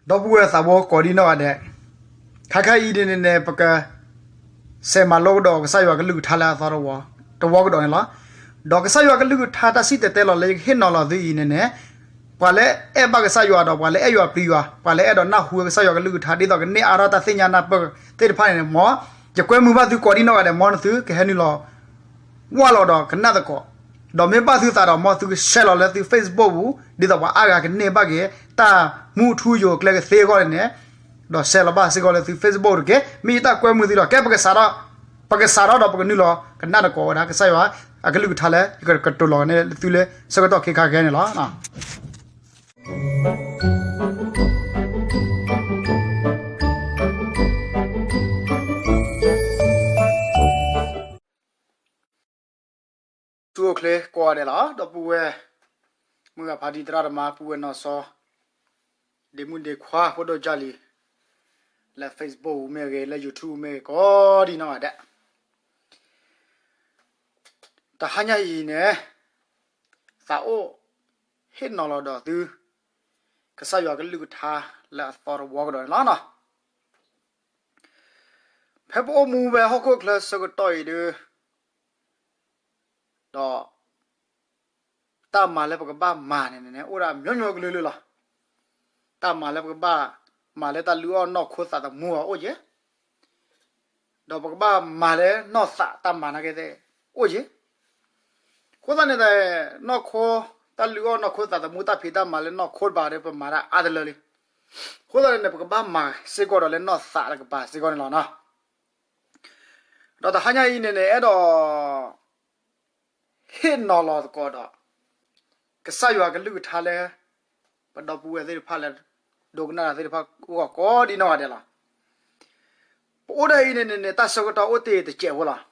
ဒီပုၢ်ဝဲၢ်သးဘိကိးဒံနီၢ်ဂၤဒဲး, ခါခဲအံၤန့ၣ်န့ၣ်န့ၣ် ပက စဲးမၤလိကဒီးကစၢ်ယွၤကလုၢ်ကထါလၢအသီတဝီ, တဝီကဒီးန့ၣ်လီၤ. ဒီးကစၢ်ယွၤကလုၢ်ကထါတၢ်စံၣ်တဲၤတဲလီၤလၢယကဟ့ၣ်နီၤလီၤသုအံၤန့ၣ်န့ၣ်, ပှၤလၢအဲၣ်ဘၣ်ကစၢ်ယွၤဒီးပှၤလၢအဲၣ်ယွၤပျံၤယွၤ, ပှၤလၢအဲၣ်ဒိးနၢ်ဟူဝဲကစၢ်ယွၤကလုၢ်ကထါ ဒ်သိးကန့ၢ်အါထီၣ်တၢ်သ့ၣ်ညါနၢ်ပၢၢ်သ့ၣ်တဖၣ်န့ၣ်န့ၣ် မ်ယကွဲမုာ်ဘၣ်သုကိးဒံနီၢ်ဂၤဒဲး မ်နသုကဟဲနုာ်လီၤ ဝၢ်လီၤဒီးကနၣ်သကိး, ဒီးမ့ၢ်ဘၣ်သုသးဒီး မ်သုကshareလီၤလၢသုFacebookပူၤ ဒ်သိးပှၤအါဂၤကန့ၢ်ဘၣ်က့ၤ တၢ်မူအထူအယိာ်အကျဲကသ့အဂီၢ်န့ၣ်န့ၣ်, ဒီးshareလီၤဘၣ်စ့ၢ်ကီးလၢသုFacebookတက့ၢ်. မ့ၢ်ယတၢ်ကွဲမုာ်သုဒီး ကဲပကစးထီၣ်, ပကစးထီၣ်ဒီးပကနုာ်လီၤကနၣ်သကိးဝဲဒၣ် ကစၢ်ယွၤအကလုၢ်ကထါလၢ ယကကတိၤလီၤန့ၢ်သုလၢဆၢကတီၢ်ခဲခါခဲန့ၣ်လီၤ. ဆူၣ်အိၣ်ချ့ကိးဂၤဒဲးလီၤ. ဒီပုၢ်ဝဲၢ် မုၢ်ဂၤဖါတံၤ သရၣ်သမါ ပုၢ်ဝဲၢ်နီၢ်စီၤ ဒ့မုၣ်ဒ့ခွါ ဖိဒိၣ်ကၢ်လံၤ လၢFacebookပူၤမ့ၢ်ဂ့ၤ လၢYouTubeပူၤမ့ၢ်ဂ့ၤ ကိးဒံနီၢ်ဂၤဒဲး, တဟါညါအံၤန့ၣ် သးအိၣ်ဟ့ၣ်နီၤလီၤဒီးသု ကစၢ်ယွၤကလုၢ်ကထါလၢအသီတဝီကဒီးန့ၣ်လီၤ. ဖဲပအိၣ်မူဖဲဟီၣ်ခိၣ်ချၢဆၢကတီၢ်အံၤဒီး ဒီး တၢ်မၤလၢပကဘၣ်မၤန့ၣ်န့ၣ် အိၣ်ဒၣ်မျိုးမျိုးကလုာ်ကလုာ်လီၤ. တၢ်မၤလၢပကဘၣ်မၤလၢတၢ်လုၢ်အီၣ်နီၢ်ခိသးသမူအီၤအိၣ်က့ၤ, ဒီးပကဘၣ်မၤလၢနီၢ်သးတၢ်မၤနာ်က့သ့ၣ်အိၣ်က့ၤ. အဃိသတးန့ၣ် နီၢ်ခိ တၢ်လုၢ်အီၣ်နီၢ်ခိသးသမူ တၢ်ဖံးတၢ်မၤလၢနီၢ်ခိတပၤဒီး ပမၤတၢ်အါတလၢလံ. အဃိသတးန့ၣ် ပကဘၣ်မၤစ့ၢ်ကီးဒီးလၢနီၢ်သးတကပၤစ့ၢ်ကီးန့ၣ်လီၤ. ဒီးတဟါညါအံၤန့ၣ်န့ၣ် အဲၣ်ဒိး ဟ့ၣ်နီၤလီၤသကိးဒီး ကစၢ်ယွၤကလုၢ်ကထါလၢ ပဒီပုၢ်ဝဲၢ်သ့ၣ်တဖၣ်လၢ ဒိကနၣ်တၢ်သ့ၣ်တဖၣ်အဂီၢ်ကိးဒံနီၢ်ဂၤဒဲးလီၤ. ပအိၣ်ဒၣ်အံၤန့ၣ်န့ၣ်န့ၣ် တၢ်ဆၢကတီၢ်အိၣ်တ့ၢ်တစဲးဖိလီၤ.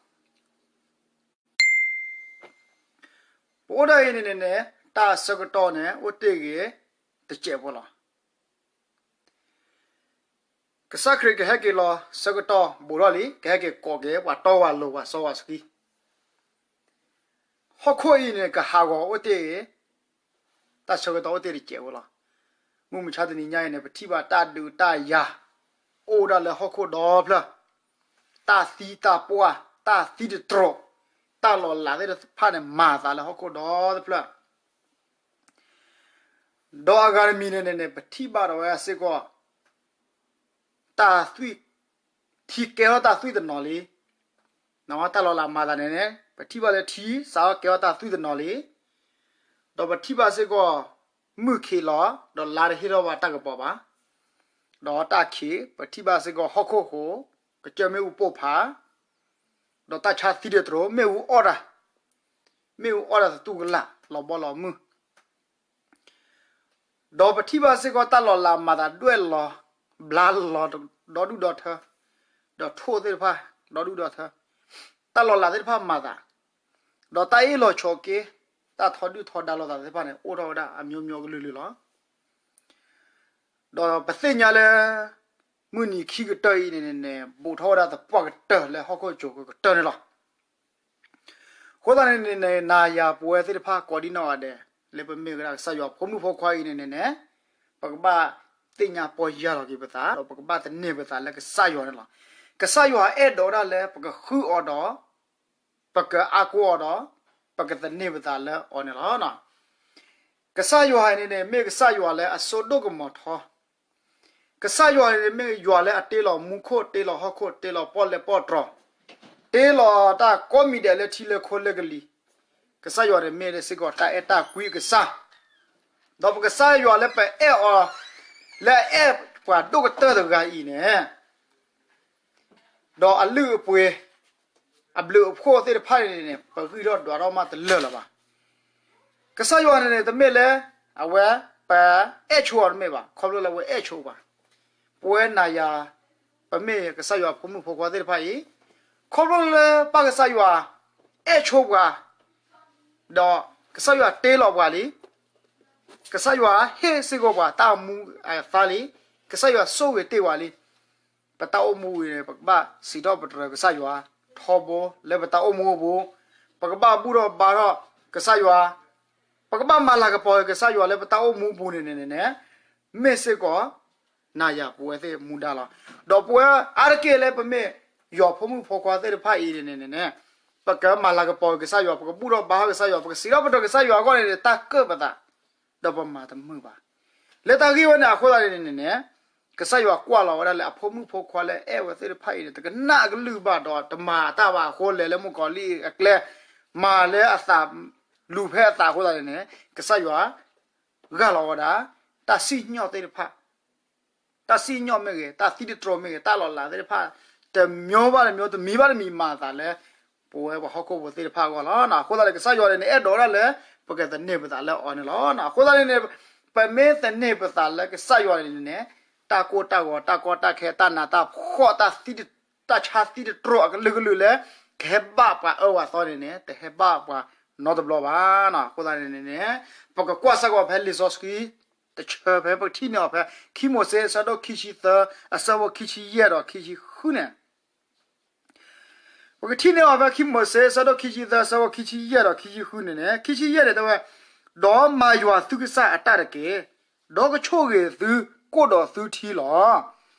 ပအိၣ်ဒၣ်အံၤန့ၣ်န့ၣ်န့ၣ် တၢ်ဆၢကတီၢ်န့ၣ် အိၣ်တ့ၢ်ဂ့ၤတစဲးဖိလီၤ. ကစၢ်ခရံာ်ကဟဲက့ၤလီၤဆၢကတီၢ်ဘူးထီၣ်လံ, ကဟဲက့ၤကိးက့ၤ ပှၤတီပှၤလိၤ ပှၤစီပှၤဆှံ. ဟီၣ်ခိၣ်အံၤန့ၣ် ကဟးဂီၤအိၣ်တ့ၢ်ဂ့ၤ, တၢ်ဆၢကတီၢ်အိၣ်တ့ၢ်တစဲးဖိလီၤ. မုၢ်မဆါတနံၤညါအံၤန့ၣ် ပထံၣ်ဘၣ်တၢ်ဒုးတၢ်ယၤ အိၣ်ဒၣ်လၢဟီၣ်ခိၣ်ဒီဖျၢၣ်, တၢ်သံတၢ်ပှၢ်, တၢ်သံတတြိာ်, တၢ်လီၤလးသ့ၣ်တဖၣ်န့ၣ် မၤသးလၢဟီၣ်ခိၣ်ဒီတဖျၢၣ် ဒီးအဂၤတမံၤန့ၣ်န့ၣ်န့ၣ် ပထံၣ်ဘၣ်ဒီးဝဲစ့ၢ်ကီး တၢ်သွံၣ်, ထံကဲထီၣ်တၢ်သွံၣ်တနီၤလံ. တၢ်လီၤလးမၤသးန့ၣ်န့ၣ် ပထံၣ်ဘၣ်လၢထံစးထီၣ်ကဲထီၣ်တၢ်သွံၣ်တနီၤလံ. ဒီးပထံၣ်ဘၣ်စ့ၢ်ကီး မုၢ်ခံးလီၤ, ဒီးလါတဟ့ၣ်ထီၣ်ဘၣ်တၢ်ကပီၤဘၣ်. ဒီးတၢ်ခံး ပထံၣ်ဘၣ်စ့ၢ်ကီးဟီၣ်ခိၣ်ဃိး, ကစၢၢ်မ့ၣ်အူပိၢ်ဖး, ဒီးတၢ်ဆါသံတတြိာ် မ့ၣ်အူအီၣ်တၢ်, မ့ၣ်အူအီၣ်တၢ်သတူၢ်ကလာ် လီၤဘီလီၤမုၢ်. ဒီးပထံၣ်ဘၣ်စ့ၢ်ကီးတၢ်လီၤလးမၤသးဒွဲၣ်လီၤ, ဘျါလီၤဒီဒူၣ်ဒီထၢ, ဒီးထိၣ်သ့ၣ်တဖၣ် ဒီဒူၣ်ဒီထၢ, တၢ်လီၤလးသ့ၣ်တဖၣ်မၤသး, ဒီးတၢ်အ့ၣ်လိာ်ဆိးက့, တၢ်ထီဒုၣ်ထီဒါလိာ်သးသ့ၣ်တဖၣ်န့ၣ် အိၣ်ထီၣ်ဝဲဒၣ်အမျိုးမျိုးကလုာ်ကလုာ်လီၤ. ဒီးပသ့ၣ်ညါလၢ မုၢ်နံၤခံကတၢၢ်အံၤန့ၣ်န့ၣ် ဘူးထီၣ်ဝဲဒၣ်သပှၢ်ကတၢၢ်လၢဟီၣ်ခိၣ်ကၠိၤကကတၢၢ်န့ၣ်လီၤ. အဃိသတးန့ၣ်န့ၣ် နၤယၤပဝဲသ့ၣ်တဖၣ်ကိးဒံနီၢ်ဂၤဒဲး လၢပမ့ၢ်ဝဲဒၣ်ကစၢ်ယွၤဖိမုၣ်ဖိခွါအံၤန့ၣ်န့ၣ်န့ၣ် ပကဘၣ်သ့ၣ်ညါပီၢ်ယၢ်လီၤက့ၤပသး ဒီးပကဘၣ်သန့ၤပသးလၢကစၢ်ယွၤန့ၣ်လီၤ. ကစၢ်ယွၤအဲၣ်ဒိးဒၣ်လၢပကဃုအီၤဒီး ပကအါကိးအီၤဒီး ပကသန့ၤပသးလၢအီၤန့ၣ်လီၤ. ကစၢ်ယွၤအံၤန့ၣ်န့ၣ် မ့ၢ်ကစၢ်ယွၤလၢအစိဒိၣ်ကမီၤထီ, ကစၢ်ယွၤန့ၣ်မ့ၢ်ယွၤလၢအတ့လီၤမူခိၣ် တ့လီၤဟီၣ်ခိၣ် တ့လီၤပီၣ်လဲၣ်ပီၣ်တြီၤ, တ့လီၤတၢ်ကိးမံၤဒဲးလၢထံလၢခိလၢကလံၤ, ကစၢ်ယွၤန့ၣ်မ့ၢ်စ့ၢ်ကီးတၢ်အဲၣ်တၢ်ကွံအကစၢ်, ဒီးပကစၢ်ယွၤလၢပအဲၣ်အီၤ လၢအအဲၣ်ပှၤဒိၣ်ကတၢၢ်တဂၤအံၤန့ၣ် ဒီးအလုၢ်အပှ့ၤ အဘျုးအဖှိၣ်သ့ၣ်တဖၣ်န့ၣ်န့ၣ် ပဂံၢ်ထီၣ်ဒွးထီၣ်မးတလၢာ်လၢၤဘၣ်. ကစၢ်ယွၤန့ၣ်န့ၣ် တမ့ၢ်လၢ အဝဲ ပအဲၣ်ဆိအီၤတမ့ၢ်ဘၣ်, ခီဖျိလၢအဝဲအဲၣ်ဆိပှၤ, ပဝဲနၤယၤ ပမ့ၢ်ကစၢ်ယွၤဖိမုၣ်ဖိခွါသ့ၣ်တဖၣ်အံၤ ခီဖျိလၢပၢ်ကစၢ်ယွၤ အဲၣ်ဆိပှၤ ဒီးကစၢ်ယွၤတ့လီၤပှၤလံ, ကစၢ်ယွၤဟ့ၣ်စ့ၢ်ကီးပှၤတၢ်မူအသါလံ, ကစၢ်ယွၤဆိၣ်ဂ့ၤတ့ၢ်ပှၤလံ. ပတၢ်အိၣ်မူဝံၤန့ၣ် ပကဘၣ်စံးထီၣ်ပတြၢၤကစၢ်ယွၤထီဘိလၢပတၢ်အိၣ်မူအပူၤ, ပကဘၣ်ဘူၣ်ထီၣ်ဘါထီၣ်ကစၢ်ယွၤ, ပကဘၣ်မၤလၤကပီၤက့ၤကစၢ်ယွၤလၢပတၢ်အိၣ်မူအပူၤန့ၣ်န့ၣ်န့ၣ် မ့ၢ်စ့ၢ်ကီး နၤယၤပဝဲသ့ၣ်မူဒါလီၤ. ဒီးပဝဲအါတက့ၢ်လၢပမ့ၢ်ယွၤဖိမုၣ်ဖိခွါသ့ၣ်တဖၣ်အံၤန့ၣ်န့ၣ်န့ၣ် ပကမၤလၤကပီၤက့ၤကစၢ်ယွၤ, ပကဘူၣ်ထီၣ်ဘါထီၣ်ကစၢ်ယွၤ, ပကစံးထီၣ်ပတြၢၤကစၢ်ယွၤအဂီၢ်န့ၣ်န့ၣ် တၢ်ကၢၣ်ပသး, ဒီးပမၤတမုာ်ဘၣ်. လၢတၢ်ဂ့ၢ်ဝဲန့ၣ်အဃိသတးန့ၣ်န့ၣ်န့ၣ် ကစၢ်ယွၤကွၢ်လီၤဝဲဒၣ်လၢအဖိမုၣ်ဖိခွါလၢအဲၣ်ဝဲသ့ၣ်တဖၣ်အံၤန့ၣ် တကနၣ်အကလုၢ်ဘၣ်ဒီး တမၤအတၢ်ဘၣ်အဃိ လဲၤလၢမုၣ်ကီၤလံၢ်အကျဲ မၤလၢအသး လူၤဖဲအသးအဃိသတးန့ၣ်န့ၣ် ကစၢ်ယွၤ ဂၢ်လီၤဝဲဒၣ် တၢ်စံၣ်ညီၣ်သ့ၣ်တဖၣ် တၢ်စံၣ်ညီၣ်မ့ၢ်ဂ့ၤ, တၢ်သံတတြိာ်မ့ၢ်ဂ့ၤ, တၢ်လီၤလးသ့ၣ်တဖၣ် တမျိုးဘၣ်တမျိုး, တမံၤဘၣ်တမံၤမၤအသးလၢ ပဝဲပှၤဟီၣ်ခိၣ်ဖိသ့ၣ်တဖၣ်အဂီၢ်လီၤ. အဃိသတးန့ၣ် ကစၢ်ယွၤန့ၣ်န့ၣ် အဲၣ်ဒိးဝဲဒၣ်လၢ ပကသန့ၤပသးလၢအီၤန့ၣ်လီၤ. အဃိသတးန့ၣ်န့ၣ် ပမ့ၢ်သန့ၤပသးလၢကစၢ်ယွၤန့ၣ်န့ၣ် တၢ်ကိၢ်တၢ်ဂီၤ, တၢ်ကီတၢ်ခဲ, တၢ်နးတၢ်ဖှီၣ်, တၢ်သံ တၢ်ဆါသံတတြိာ်အကလုာ်ကလုာ်လၢ ကဟဲဘၣ်ပှၤအၢပှၤသီန့ၣ်န့ၣ် တဟဲဘၣ်ပှၤနီတဘျီဘၣ်. အဃိသတးန့ၣ်န့ၣ် ပကကွၢ်စ့ၢ်ကီးဖဲလံာ်စီဆှံ တဆၢဖဲ ပကထံၣ်န့ၢ်အီၤဖဲ ခံမိၤၡ့ အဆၢဒိၣ်ခံဆံသၢ အဆၢဖိခံဆံယဲၢ်ဒီးခံဆံဃုန့ၣ် ပကထံၣ်န့ၢ်အီၤဖဲ ခံမိၤၡ့ အဆၢဒိၣ်ခံဆံသၢ အဆၢဖိခံဆံယဲၢ်ဒီးခံဆံဃုန့ၣ်န့ၣ် ခံဆံယဲၢ်န့ၣ် တဲဝဲ, ဒီးမၤယွၤသုကစၢ်အတၢ်တက့ၢ်, ဒီးကဆိၣ်ဂ့ၤသုကိၣ်ဒီးသုထံလီၤ.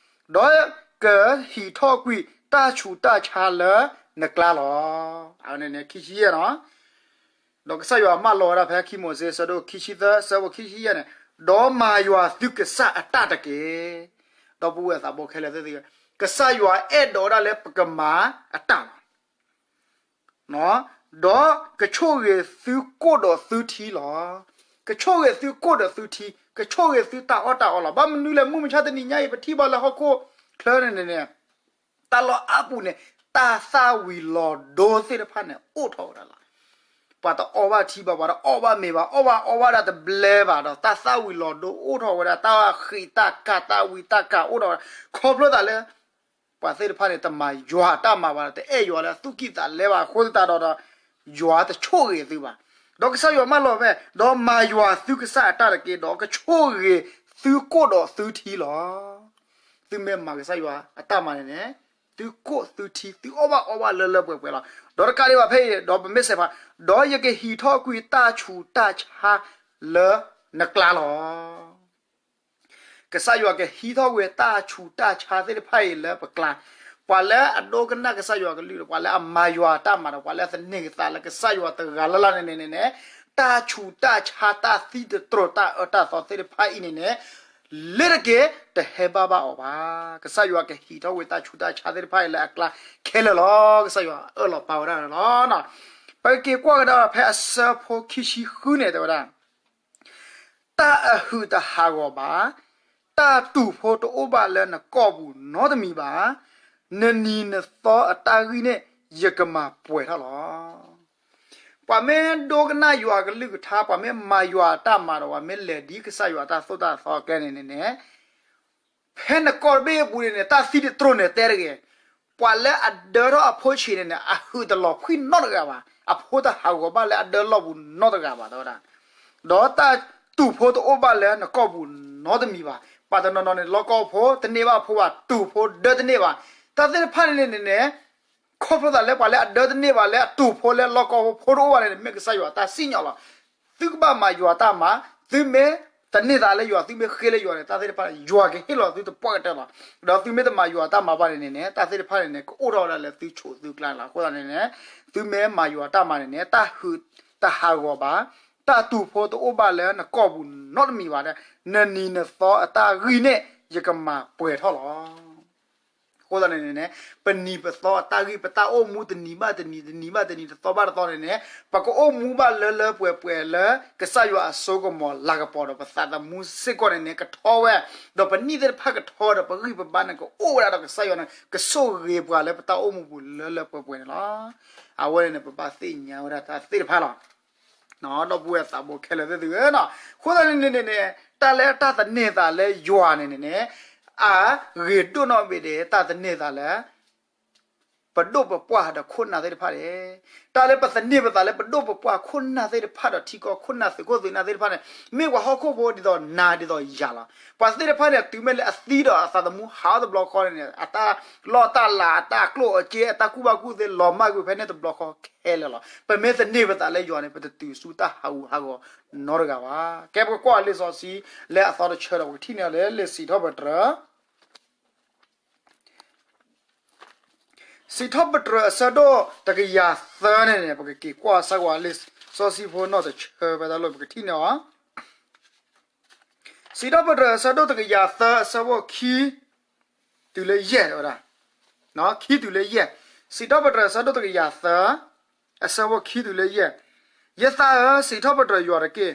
ဒီးကဟံးထီၣ်ကွံာ်တၢ်ဆူးတၢ်ဆါလၢနကျါလီၤ. အဝဲန့ၣ်န့ၣ် ခံဆံယဲၢ်နီၤ ဒီးကစၢ်ယွၤမၢလီၤဝဲဒၣ်ဖဲခံမိၤၡ့ အဆၢဒိၣ်ခံဆံသၢ အဆၢဖိခံဆံယဲၢ်န့ၣ်, ဒီးမၤယွၤသုကစၢ်အတၢ်တက့ၢ်. ဒီပုၢ်ဝဲၢ်သးဘိခဲလၢာ်သ့ၣ်ဧၢ, ကစၢ်ယွၤအဲၣ်ဒိးဝဲဒၣ်လၢပကမၤအတၢ်လီၤ. ဒီးကဆိၣ်ဂ့ၤသုကိၣ်ဒီးသုထံလီၤ. ကဆိၣ်ဂ့ၤသုကိၣ်ဒီးသုထံ, ကဆိၣ်ဂ့ၤသုတၢ်အီၣ်တၢ်အီလီၤ. ဘၣ်မနုၤလဲၣ်, မုၢ်မဆါတနံၤညါအံၤ ပထံၣ်ဘၣ်လၢဟီၣ်ခိၣ်ချၢန့ၣ်န့ၣ် တၢ်လီၢ်အါပူၤန့ၣ် တၢ်သၣ်ဝံၤလီၤဒိသ့ၣ်တဖၣ်န့ၣ် အိၣ်ထီၣ်ဝဲဒၣ်လီၤ. ပှၤတအီၣ်ဘၣ်ထံဘၣ်, ပှၤတအီၣ်ဘၣ်မ့ၤဘၣ်, အီၣ်ဘၣ်အီဘၣ်ဒၣ်တဘျဲဘၣ်ဒီး တၢ်သၣ်ဝံၤလီၤဒိအိၣ်ထီၣ်ဝဲဒၣ်, တၢ်ဃံးတၢ်ကၢ် တၢ်ဝံတၢ်ကၢ်အိၣ်ထီၣ်ဝဲဒၣ်, ခီဖျိသးလၢ ပှၤသ့ၣ်တဖၣ်န့ၣ် တမၤယွၤအတၢ်မၤဘၣ်ဒီး တအဲၣ်ယွၤလၢအသူၣ်ကံၢ်သးလဲဘၣ်အဃိသတးဒီး ယွၤတဆိၣ်ဂ့ၤသုဘၣ်. ဒီးကစၢ်ယွၤမၢလီၤဖဲ, ဒီးမၤယွၤသုကစၢ်အတၢ်တက့ၢ်, ဒီးကဆိၣ်ဂ့ၤသုကိၣ်ဒီးသုထံလီၤ. သုမ့ၢ်မၤကစၢ်ယွၤအတၢ်မၤန့ၣ်န့ၣ်, သုကိၣ်သုထံ သုအီၣ်ဘၣ်အီဘၣ်လၢလၢပှဲၤပှဲၤလီၤ. ဒီးတကးဒံးဘၣ်ဖဲအံၤ ဒီးပမ့ၢ်စဲးဖး, ဒီးယကဟံးထီၣ်ကွံာ်တၢ်ဆူးတၢ်ဆါလၢနကျါလီၤ. ကစၢ်ယွၤကဟံးထီၣ်ကွံာ်တၢ်ဆူးတၢ်ဆါသ့ၣ်တဖၣ်အံၤလၢပကျါ, ပှၤလၢအဒိကနၣ်ကစၢ်ယွၤကလုၢ်ဒီး ပှၤလၢအမၤယွၤအတၢ်မၤဒီး ပှၤလၢအသန့ၤကသးလၢကစၢ်ယွၤတဂၤလၢ်လၢ်န့ၣ်န့ၣ်န့ၣ်, တၢ်ဆူးတၢ်ဆါ တၢ်သံတတြိာ် တၢ်အၢတၢ်သီသ့ၣ်တဖၣ်အံၤန့ၣ်န့ၣ် လ့ၤတက့ၢ်, တဟဲဘၣ်ဘၣ်အီၤဘၣ်. ကစၢ်ယွၤကဟံးထီၣ်ကွံာ်တၢ်ဆူးတၢ်ဆါသ့ၣ်တဖၣ်အံၤလၢအကျါခဲလၢာ်လီၤ. ကစၢ်ယွၤအၢၣ်လီၤပာ်ဝဲဒၣ်န့ၣ်လီၤ. ပက့ၤကွၢ်ကဒီးဖဲအဆၢဖိခံဆံဃုန့ၣ် တဲဝဲဒၣ်, တၢ်အဟုးတဟးဂီၤဘၣ်, တၢ်တူာ်ဖိတအိၣ်ဘၣ်လၢနကိာ်ပူၤနီတမံၤဘၣ်, နနံၤနသီအတၢ်ဂံၢ်န့ၣ် ယကမၤပှဲၤထီၣ်လီၤ. ပှၤမ့ၢ်ဒိကနၣ်ယွၤကလုၢ်ကထါ, ပှၤမ့ၢ်မၤယွၤအတၢ်မၤဒီး ပှၤမ့ၢ်လဲၤဒ်ကစၢ်ယွၤအတၢ်သိၣ်တၢ်သီအကျဲန့ၣ်န့ၣ်န့ၣ် ဖဲနကိာ်တဘ့ၣ်အပူၤန့ၣ်န့ၣ် တၢ်သံတတြိာ်န့ၣ်တဲတဂ့ၤ, ပှၤလၢအဒၢထီၣ်အဖိဆံးန့ၣ်န့ၣ် အဟုးတလီၤဖှံၣ်နီတဂၤဘၣ်, အဖိတဟးဂီၤဘၣ်လၢအဒၢလီၢ်ပူၤနီတဂၤဘၣ် တဲဝဲဒၣ်, ဒီးတၢ်တူာ်ဖိတအိၣ်ဘၣ်လၢနကိာ်ပူၤနီတမံၤဘၣ်. ပှၤတနီၤနီၤန့ၣ် လီၢ်ကိာ်ဖိတန့ၢ်ဘၣ်အဖိဘၣ်, တူာ်ဖိဒၢတန့ၢ်ဘၣ်. တၢ်သ့ၣ်တဖၣ်န့ၣ်န့ၣ်န့ၣ် ခီဖျိသးလၢပှၤလၢအဒၢတန့ၢ်ဘၣ် လၢအတူာ်ဖိလၢလီၢ်ကိာ်ဖိ ဖိတအိၣ်ဘၣ်န့ၣ် မ့ၢ်ကစၢ်ယွၤတၢ်စံၣ်ညီၣ်လီၤ. သုကဘၣ်မၤယွၤတၢ်မၤ, သုမ့ၢ်သန့ၤသးလၢယွၤ သုမ့ၢ်ဃ့လၢယွၤန့ၣ် တၢ်သ့ၣ်တဖၣ်န့ၣ် ယွၤကဟ့ၣ်လီၤသုတပှၢ်ကတၢၢ်လီၤ. ဒီးသုမ့ၢ်တမၤယွၤတၢ်မၤဘၣ်န့ၣ်န့ၣ်န့ၣ် တၢ်သ့ၣ်တဖၣ်န့ၣ်န့ၣ် ကအိၣ်ထီၣ်ဝဲဒၣ်လၢသုဆိးသုကျါန့ၣ်လီၤ. အဃိသတးန့ၣ်န့ၣ် သုမ့ၢ်မၤယွၤတၢ်မၤန့ၣ်န့ၣ် တၢ်ဟုးတဟးဂီၤဘၣ်, တၢ်တူာ်ဖိတအိၣ်ဘၣ်လၢနကိာ်ပူၤနီတမံၤဘၣ်ဒီး နနံၤနသီအတၢ်ဂံၢ်န့ၣ် ယကမၤပှဲၤထီၣ်လီၤ. အဃိသတးန့ၣ်န့ၣ် ပနံၤပသီအတၢ်ဂံၢ် ပတၢ်အိၣ်မူတနံၤဘၣ်တနံၤ တနံၤဘၣ်တနံၤ တသီဘၣ်တသီန့ၣ်န့ၣ် ပကအိၣ်မူဘၣ်လၢလၢပှဲၤပှဲၤလၢ ကစၢ်ယွၤအစိကမီၤလၤကပီၤဒီး ပသးသမူစ့ၢ်ကီးန့ၣ်န့ၣ် ကထီဝဲ, ဒီးပနံၣ်သ့ၣ်တဖၣ်ကထီဝဲဒီး ပဂံၢ်ပဘါန့ၣ် ကအိၣ်ဝဲဒၣ်ဒီး ကစၢ်ယွၤန့ၣ် ကဆိၣ်ဂ့ၤပှၤလၢပတၢ်အိၣ်မူပူၤလၢလၢပှဲၤပှဲၤန့ၣ်လီၤ. အဝဲန့ၣ်န့ၣ် ပဘၣ်သ့ၣ်ညါဝဲဒၣ်တၢ်သ့ၣ်တဖၣ်လီၤ. ဒီပုၢ်ဝဲၢ်သးဘိခဲလၢာ်သ့ၣ်သုဧၢ, အဃိသတးန့ၣ်န့ၣ်န့ၣ် တၢ်လၢတၢ်သန့ၤသးလၢယွၤန့ၣ်န့ၣ်န့ၣ် အဂ့ၤဒိၣ်နီၢ်ဘ့ၣ်ဒဲး တၢ်သန့ၤသးလၢ ပဒိၣ်ပပှၢ်ဒီးခိၣ်နၢ်သ့ၣ်တဖၣ်န့ၣ်, တၢ်လၢပသန့ၤပသးလၢပဒိၣ်ပပှၢ်ခိၣ်နၢ်သ့ၣ်တဖၣ်ဒီး ထံကီၢ်ခိၣ်နၢ်သုးခိၣ်သုးနၢ်သ့ၣ်တဖၣ်န့ၣ် မ့ၢ်ပှၤဟီၣ်ခိၣ်ဖိဒ်သိးနၤဒ်သိးယၤလီၤ. ပှၤသ့ၣ်တဖၣ်န့ၣ် တုၤမ့ၢ်လၢအသံဒီးအသးသမူဟးထီၣ်တဘျီဃီန့ၣ်န့ၣ် အတၢ်လီၢ်တၢ်လၤ အတၢ်အကျိၣ်အစ့ အတၢ်ကူၣ်ဘၣ်ကူၣ်သ့ လီၤမၢ်ကွံာ်ဖဲန့ၣ်တဘျီဃီခဲလၢာ်လီၤ. ပမ့ၢ်သန့ၤပသးလၢယွၤန့ၣ် ပတတုၤဆူတၢ်ဟးဂူာ်ဟးဂီၤနီတဂၤဘၣ်. ကဲပကကွၢ်လံာ်စီဆှံလၢအသီတဆၢဒီး ပကထံၣ်န့ၢ်လၢလံာ်စံးထီၣ်ပတြၢၤ စံးထီၣ်ပတြၢၤအဆၢဒိၣ်တကယၤသၢန့ၣ်န့ၣ် ပကက့ၤကွၢ်စၢ်ဝဲလံာ်စီဆှံဖိနီၢ်တဆၢဖဲတၢ်လီၢ် ပကထံၣ်န့ၢ်အီၤ စံးထီၣ်ပတြၢၤအဆၢဒိၣ်တကယၤသၢအဆၢဖိခံ တုၤလၢယဲၢ်ဝဲဒၣ်, ခံတုၤလၢယဲၢ်, စံးထီၣ်ပတြၢၤအဆၢဒိၣ်တကယၤသၢ အဆၢဖိခံတုၤလၢယဲၢ်, ယသးဧၢ, စံးထီၣ်ပတြၢၤယွၤတက့ၢ်,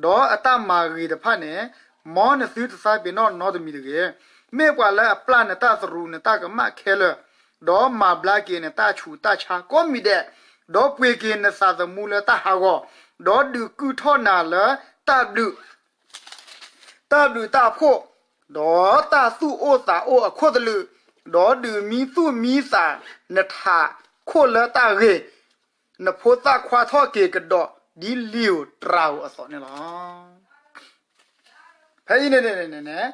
ဒီးအတၢ်မၤဂ့ၤတဖၣ်န့ၣ် မ်နသုတသးပ့ၤနီၣ်နီတမံၤတဂ့ၤ. မ့ၢ်ပှၤလၢအပျၢ်နတၢ်သရူးနတၢ်ကမၣ်ခဲလၢာ်, ဒီးမၤဘျါက့ၤနတၢ်ဆူးတၢ်ဆါကိးမံၤဒဲး, ဒီးပှ့ၤက့ၤနသးသမူလၢတၢ်ဟးဂီၤ, ဒီးဒုးကုၢ်ထီၣ်နၤလၢတၢ်ဘျုး တၢ်ဘျုးတၢ်ဖှိၣ်, ဒီးတၢ်သူၣ်အိၣ်သးအိၣ်အခိၣ်သလုး, ဒီးဒုးမံသူၣ်မံသးနထးခိၣ်လၢတၢ်ဂ့ၤ, နဖိသၣ်ခွါထီၣ်က့ၤကဒီးဒ်လံာ်ဧိၤတြၤဧိၤအသိးန့ၣ်လီၤ. ဖဲအံၤန့ၣ်န့ၣ်န့ၣ်န့ၣ်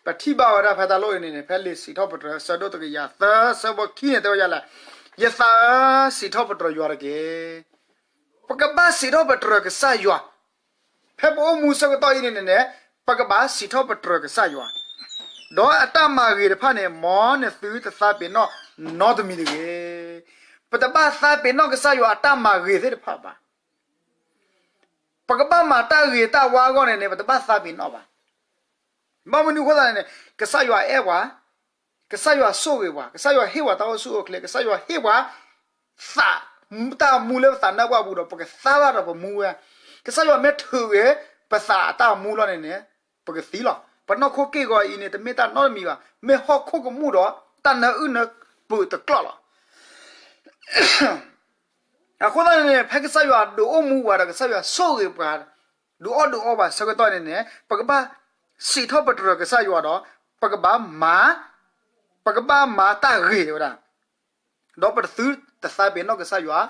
ပထံၣ်ဘၣ်ဝဲဒၣ်ဖဲတၢ်လီၢ်အံၤန့ၣ်န့ၣ် ဖဲလံာ်စံးထီၣ်ပတြၢၤအဆၢဒိၣ်တကယၤသၢအဆၢဖိခံန့ၣ်တဲဝဲဒ်လဲၣ်, ယသးဧၢ, စံးထီၣ်ပတြၢၤယွၤတက့ၢ်. ပကဘၣ်စံးထီၣ်ပတြၢၤကစၢ်ယွၤ ဖဲပအိၣ်မူဆၢကတီၢ်အံၤန့ၣ်န့ၣ်န့ၣ် ပကဘၣ်စံးထီၣ်ပတြၢၤကစၢ်ယွၤ, ဒီးအတၢ်မၤဂ့ၤတဖၣ်န့ၣ် မ်နသုတသးပ့ၤနီၣ်နီတမံၤတဂ့ၤ. ပတဘၣ်သးပ့ၤနီၣ်ကစၢ်ယွၤအတၢ်မၤဂ့ၤသ့ၣ်တဖၣ်ဘၣ်. ပကဘၣ်မၤတၢ်ဂ့ၤတၢ်ဝါအဂီၢ်န့ၣ်န့ၣ် ပတဘၣ်သးပ့ၤနီၣ်ဘၣ်. ဘၣ်မနုၤအဃိသတးန့ၣ်န့ၣ် ကစၢ်ယွၤအဲၣ်ပှၤ, ကစၢ်ယွၤဆိၣ်ဂ့ၤပှၤ, ကစၢ်ယွၤဟ့ၣ်ပှၤတၢ်အိၣ်ဆူၣ်အိၣ်ချ့, ကစၢ်ယွၤဟ့ၣ်ပှၤ သး, တၢ်မူလၢပသးနါပှၢ်ပူၤဒီး ပကသါဘၣ်ဒီးပမူဝဲ, ကစၢ်ယွၤမ့ၢ်ထုးဂ့ၤပသးအတၢ်မူလီၤန့ၣ်န့ၣ် ပကသံလီၤ. ပနီၢ်ခိက့ၢ်ဂီၤအံၤန့ၣ် တမ့ၢ်တၢ်နီတမံၤဘၣ်, မ့ၢ်ဟီၣ်ခိၣ်ကမူၣ်ဒီး တၢ်နၢအုၣ်နၢပၢၤတကျိၤလီၤ. အဃိသတးန့ၣ်န့ၣ် ဖဲကစၢ်ယွၤဒုးအိၣ်မူပှၤဒီး ကစၢ်ယွၤဆိၣ်ဂ့ၤပှၤ ဒုးအီၣ်ဒုးအီပှၤဆၢကတီၢ်န့ၣ်န့ၣ် ပကဘၣ်စံးထီၣ်ပတြၢၤကစၢ်ယွၤဒီး ပကဘၣ်မၤ, ပကဘၣ်မၤတၢ်ဂ့ၤဝဲဒၣ်, ဒီးပတသုတသးပ့ၤနီၣ်ကစၢ်ယွၤ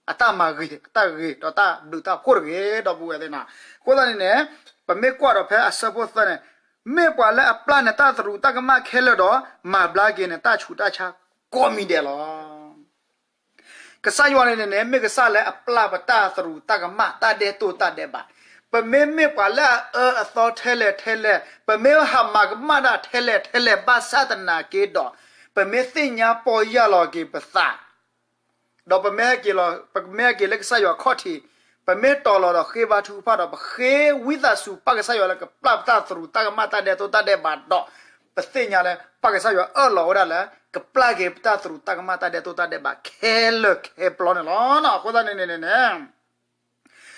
အတၢ်မၤဂ့ၤ, အတၢ်ဂ့ၤဒီးတၢ်ဘျုးတၢ်ဖှိၣ်တဂ့ၤ ဒီပုၢ်ဝဲၢ်သ့ၣ်နီၤ. အဃိသတးန့ၣ်န့ၣ် ပမ့ၢ်ကွၢ်ဒီးဖဲအဆၢဖိသၢန့ၣ်, မ့ၢ်ပှၤလၢအပျၢ်နတၢ်သရူးတၢ်ကမၣ်ခဲလၢာ်ဒီး မၤဘျါက့ၤနတၢ်ဆူးတၢ်ဆါကိးမံၤဒဲးလီၤ. ကစၢ်ယွၤန့ၣ်န့ၣ်န့ၣ် မ့ၢ်ကစၢ်လၢအပျၢ်ပတၢ်သရူးတၢ်ကမၣ်တၢ်ဒဲးတိၢ်တၢ်ဒဲးဘး, ပမ့မ့ၢ်ပှၤလၢအအၢအသီထဲလဲၣ်ထဲလဲၣ်, ပမ့ၢ်ဟးမၤကမၣ်တၢ်ထဲလဲၣ်ထဲလဲၣ်ဘၣ်ဆၣ်သနာ်က့ဒီး, ပမ့ၢ်သ့ၣ်ညါပီၢ်ယၢ်လီၤက့ၤပသး ဒီးပမ့ၢ်ဟဲက့ၤလီၤ, ပမ့ၢ်ဟဲက့ၤလၢကစၢ်ယွၤခီၣ်ထံး, ပမ့ၢ်တီၤလီၤဒီးဃ့ဘါထုကဖၣ်ဒီး ပဃ့ဝံသးစူၤပၢ်ကစၢ်ယွၤလၢကပျၢ်ပတၢ်သရူးတၢ်ကမၣ်တၢ်ဒဲးတိၢ်တၢ်ဒဲးဘးဒီး, ပသ့ၣ်ညါလၢ ပၢ်ကစၢ်ယွၤအၢၣ်လီၤဝဲဒၣ်လၢ ကပျၢ်က့ၤပတၢ်သရူးတၢ်ကမၣ်တၢ်ဒဲးတိၢ်တၢ်ဒဲးဘးခဲလၢာ်ခဲပျီန့ၣ်လီၤ. အဃိသတးန့ၣ်န့ၣ်န့ၣ်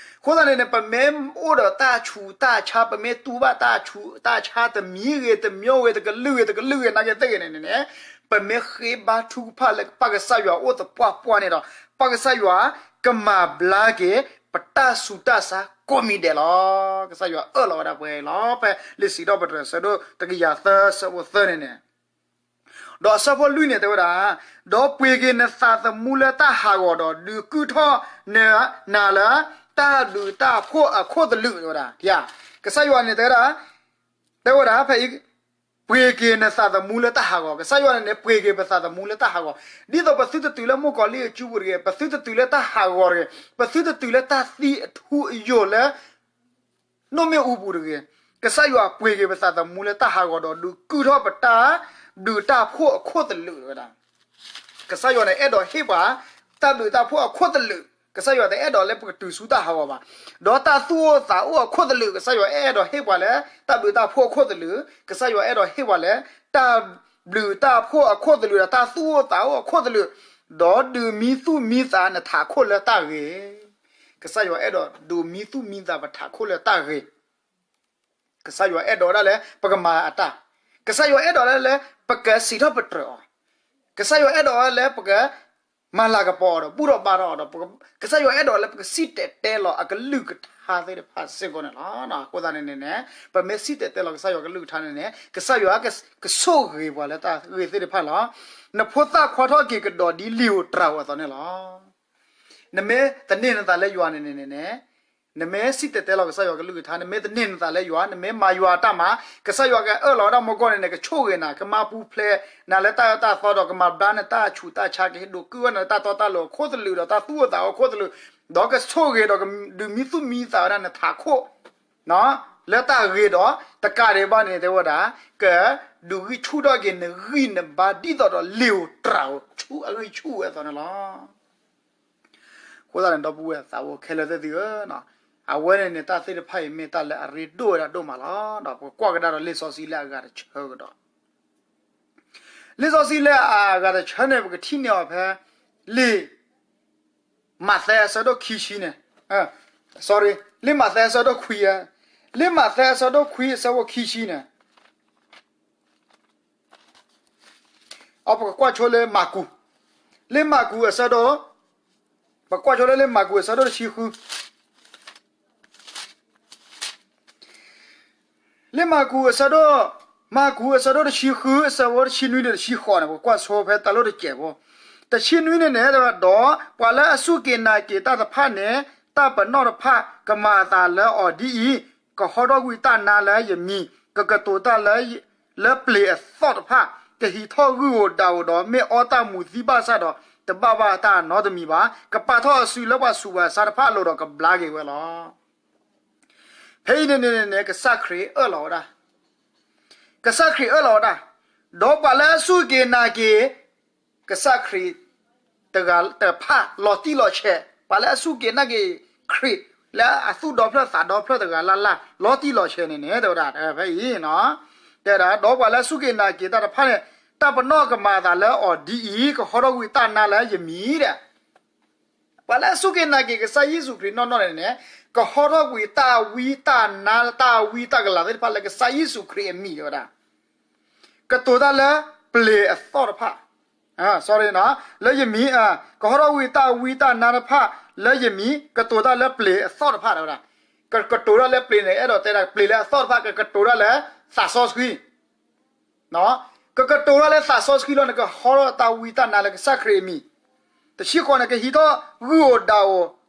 အဃိသတးန့ၣ်န့ၣ် ပမ့ၢ်အိၣ်ဒီးတၢ်ဆူးတၢ်ဆါ, ပမ့ၢ်တူၢ်ဘၣ်တၢ်ဆူးတၢ်ဆါ တမံၤဂ့ၤ တမံၤဂ့ၤ တကလုာ်ဂ့ၤ တကလုာ်ဂ့ၤ နာ်က့သ့ၣ်ဂ့ၤန့ၣ်န့ၣ်န့ၣ်, ပမ့ၢ်ဃ့ဘါထုကဖၣ်လၢပၢ်ကစၢ်ယွၤအိၣ်သပှၢ်ပှၢ်န့ၣ်ဒီး, ပၢ်ကစၢ်ယွၤကမၤဘျါက့ၤ ပတၢ်ဆူးတၢ်ဆါကိးမံၤဒဲးလီၤ. ကစၢ်ယွၤအၢၣ်လီၤဝဲဒၣ်ပှဲၤအံၤလီၤ. ဖဲလံာ်စံးထီၣ်ပတြၢၤအဆၢဒိၣ်တကယၤသၢအဆၢဖိသၢန့ၣ်န့ၣ် ဒီးအဆၢဖိလွံၢ်န့ၣ်တဲဝဲဒၣ်, ဒီးပှ့ၤက့ၤနသးသမူလၢတၢ်ဟးဂီၤဒီး ဒုးကုၢ်ထီၣ်နၤလၢ တၢ်ဘျုးတၢ်ဖှိၣ်အခိၣ်သလုးဝဲဒၣ်, ကစၢ်ယွၤန့ၣ်တဲဝဲဒၣ်, တဲဝဲဒၣ်ဖဲအံၤ, ပှ့ၤက့ၤနသးသမူလၢတၢ်ဟးဂီၤ, ကစၢ်ယွၤန့ၣ်န့ၣ် ပှ့ၤက့ၤပသးသမူလၢတၢ်ဟးဂီၤ, ဒ်သိးပသုတတုၤလၢမုၣ်ကီၤလံၢ်အစုပူၤတဂ့ၤ, ပသုတတုၤလၢတၢ်ဟးဂီၤတဂ့ၤ, ပသုတတုၤလၢတၢ်သံအထူအယိာ်လၢ နိၣ်မ့ၣ်အူပူၤတဂ့ၤ, ကစၢ်ယွၤပှ့ၤက့ၤပသးသမူလၢတၢ်ဟးဂီၤဒီး ဒုးကုၢ်ထီၣ်ပတၢ်ဘျုးတၢ်ဖှိၣ်အခိၣ်သလုးဝဲဒၣ်. ကစၢ်ယွၤန့ၣ်အဲၣ်ဒိးဟ့ၣ်ပှၤ တၢ်ဘျုးတၢ်ဖှိၣ်အခိၣ်သလုး, ကစၢ်ယွၤတအဲၣ်ဒိးလၢပကတုၤဆူတၢ်ဟးဂီၤဘၣ်, ဒီးတၢ်သူၣ်အိၣ်သးအိၣ်အခိၣ်သလုး, ကစၢ်ယွၤအဲၣ်ဒိးဟ့ၣ်ပှၤလၢ တၢ်ဘျုးတၢ်ဖှိၣ်အခိၣ်သလုး, ကစၢ်ယွၤအဲၣ်ဒိးဟ့ၣ်ပှၤလၢ တၢ်ဘျုးတၢ်ဖှိၣ်အခိၣ်သလုးဒီး တၢ်သူၣ်အိၣ်သးအိၣ်အခိၣ်သလုး, ဒီးဒုးမံသူၣ်မံသးနထးခိၣ်လၢတၢ်ဂ့ၤ ကစၢ်ယွၤအဲၣ်ဒိးဒုးမံသူၣ်မံသးပထးခိၣ်လၢတၢ်ဂ့ၤ, ကစၢ်ယွၤအဲၣ်ဒိးဝဲဒၣ်လၢ ပကမၤအတၢ်, ကစၢ်ယွၤအဲၣ်ဒိးဝဲဒၣ်လၢ ပကစံးထီၣ်ပတြၢၤအီၤ, ကစၢ်ယွၤအဲၣ်ဒိးဝဲဒၣ်လၢ ပကမၤလၤကပီၤအီၤဒီး ဘူၣ်ထီၣ်ဘါထီၣ်အီၤဒီး ကစၢ်ယွၤအဲၣ်ဒိးလၢ ပကစံၣ်တဲၤတဲလီၤအကလုၢ်ကထါသ့ၣ်တဖၣ်စ့ၢ်ကီးန့ၣ်လီၤ. အဃိသတးန့ၣ်န့ၣ်န့ၣ် ပမ့ၢ်စံၣ်တဲၤတဲလီၤကစၢ်ယွၤကလုၢ်ကထါန့ၣ်န့ၣ် ကစၢ်ယွၤကဆိၣ်ဂ့ၤပှၤလၢတၢ်ဂ့ၤသ့ၣ်တဖၣ်လီၤ. နဖိသၣ်ခွါထီၣ်က့ၤကဒီးဒ်လံာ်ဧိၤတြၤဧိၤအသိးန့ၣ်လီၤ. နမ့ၢ်သန့ၤနသးလၢယွၤန့ၣ်န့ၣ်န့ၣ် နမ့ၢ်စံၣ်တဲၤတဲလီၤကစၢ်ယွၤကလုၢ်ကထါ, နမ့ၢ်သန့ၤနသးလၢယွၤ, နမ့ၢ်မၤယွၤအတၢ်မၤ, ကစၢ်ယွၤကအၢၣ်လီၤဝဲဒၣ်မုၣ်ကီၤန့ၣ်န့ၣ် ကဆိၣ်ဂ့ၤနၤ, ကမၤပူၤဖျဲးနၤလၢတၢ်အၢတၢ်သီဒီး ကမၤဘျါနတၢ်ဆူးတၢ်ဆါ, ကဟ့ၣ်ဒုးကုၢ်ဝဲနၤလၢတၢ်တီတၢ်လိၤအခိၣ်သလုးဒီး တၢ်သူၣ်အိၣ်သးအိၣ်အခိၣ်သလုး, ဒီးကဆိၣ်ဂ့ၤဒီးကဒုးမံသူၣ်မံသးဝဲဒၣ်နထးခိၣ် လၢတၢ်ဂ့ၤဒီး တကးဒံးဘၣ်န့ၣ် တဲဝဲဒၣ် ကဒုးဂံၢ်ဆူၣ်ထီၣ်က့ၤနဂံၢ်နဘါဒ်သိးဒီးလံာ်ဧိၤတြၤဧိၤ ဆူအဂံၢ်ဆူၣ်ဝဲအသိးန့ၣ်လီၤ. အဃိသတးန့ၣ် ဒီပုၢ်ဝဲၢ်သးအိၣ်ခဲလၢာ်သ့ၣ်သုဧၢ, အဝဲန့ၣ်န့ၣ် တၢ်သ့ၣ်တဖၣ်အံၤမ့ၢ်တၢ်လၢအရ့ဒိၣ်ဝဲဒၣ်ဒိၣ်မးလီၤ. ဒီးပကကွၢ်ကဒါဒီးလံာ်စီဆှံလၢအဂၤတဆၢကဒီး, လံာ်စီဆှံလၢအဂၤတဆၢန့ၣ် ပကထံၣ်န့ၢ်အီၤဖဲ လံာ် မးသဲအဆၢဒိၣ်ခံဆံန့ၣ်, sorry, လံာ်မးသဲအဆၢဒိၣ်ခွံ, လံာ်မးသဲအဆၢဒိၣ်ခွံအဆၢဖိခံဆံန့ၣ် အပကကွၢ်ဆိလၢမၢ်ကူး, လံာ်မၢ်ကူးအဆၢဒိၣ်, ပကွၢ်ဆိလၢလံာ်မၢ်ကူးအဆၢဒိၣ်တဆံဃု, လံာ်မၢ်ကူးအဆၢဒိၣ်, မၢ်ကူးအဆၢဒိၣ်တဆံဃု အဆၢဖိတဆံနွံဒီးတဆံဃိးန့ၣ် ပကွၢ်ဆိဖဲတၢ်လီၢ်တစဲးဖိ, တဆံနွံန့ၣ်န့ၣ် ဒီးပှၤလၢအစူၢ်က့ၤနာ်က့ၤတၢ်တဖၣ်န့ၣ် တၢ်ပနီၣ်တဖၣ် ကမၤအသးလၢအီၤဒ်အံၤ, ကဟီထီၣ်ကွံာ်တၢ်နါလၢယမံၤ, ကကတိၤတၢ်လၢ လၢပျ့ၤအသီၣ်တဖၣ်, ကဟံးထီၣ်ဂုၢ်ဧိၤဒၣ်ဧိၤဒီး မ့ၢ်အီတၢ်မူၤသံဘၣ်ဆၣ်ဒီး တဘၣ်ဘၣ်တၢ်နီတမံၤဘၣ်. ကပာ်ထီၣ်အစုလၢပှၤဆူးပှၤဆါတဖၣ်အလိၤဒီးကဘျါက့ၤဝဲလီၤ. ဖဲအံၤန့ၣ်န့ၣ်န့ၣ် ကစၢ်ခရံာ်အၢၣ်လီၤဝဲဒၣ်, ကစၢ်ခရံာ်အၢၣ်လီၤဝဲဒၣ်, ဒီးပှၤလၢအစူၢ်က့ၤနာ်က့ၤ ကစၢ်ခရံာ်တဂၤတဖၣ်လီၤတံၢ်လီၤဆဲး, ပှၤလၢအစူၢ်က့ၤနာ်က့ၤခရံာ် လၢအသူၣ်ဒီဖျၢၣ်သးဒီဖျၢၣ်တဂၤလၢ်လၢ် လီၤတံၢ်လီၤဆဲးန့ၣ်န့ၣ် တဲဝဲဒၣ်ဖဲအံၤ, တဲဝဲဒၣ် ဒီးပှၤလၢအစူၢ်က့ၤနာ်က့ၤတၢ်တဖၣ်န့ၣ် တၢ်ပနီၣ်ကမၤအသးလၢအီၤဒ်အံၤ, ကဟီထီၣ်ကွံာ်တၢ်နါလၢယမံၤဒီး ပှၤလၢအစူၢ်က့ၤနာ်က့ၤကစၢ်ယ့ၣ်ၡူးခရံာ်နီၢ်နီၢ်န့ၣ်န့ၣ် ကဟီထီၣ်ကွံာ်တၢ်ဝံတၢ်နါ တၢ်ဝံတၢ်ကလၤသ့ၣ်တဖၣ်လၢကစၢ်ယ့ၣ်ၡူးခရံာ်အမံၤ တဲဝဲဒၣ် ကတိၤတၢ်လၢပျ့ၤအသီၣ်တဖၣ်, လၢယမံၤ, ကဟီထီၣ်ကွံာ်တၢ်ဝံတၢ်နါတဖၣ်လၢယမံၤ, ကတိၤတၢ်လၢပျ့ၤအသီၣ်တဖၣ် တဲဝဲဒၣ်, ကကတိၤတၢ်လၢပျ့ၤန့ၣ် အဲၣ်ဒိးတဲဒၣ်ပျ့ၤလၢအသီၣ်တဖၣ် ကကတိၤတၢ်လၢသးစီဆှံ ကကတိၤတၢ်လၢသးစီဆှံလီၤန့ၣ် ကဟီထီၣ်တၢ်ဝံတၢ်နါလၢကစၢ်ခရံာ်အမံၤ, တဆံဃိးန့ၣ် ကဟံးထီၣ်ဂုၢ်ဧိၤဒၣ်ဧိၤ, ဒီးမ့ၢ်အီ, ကဟံးထီၣ်ဂုၢ်ဧိၤဒၣ်ဧိၤဒီး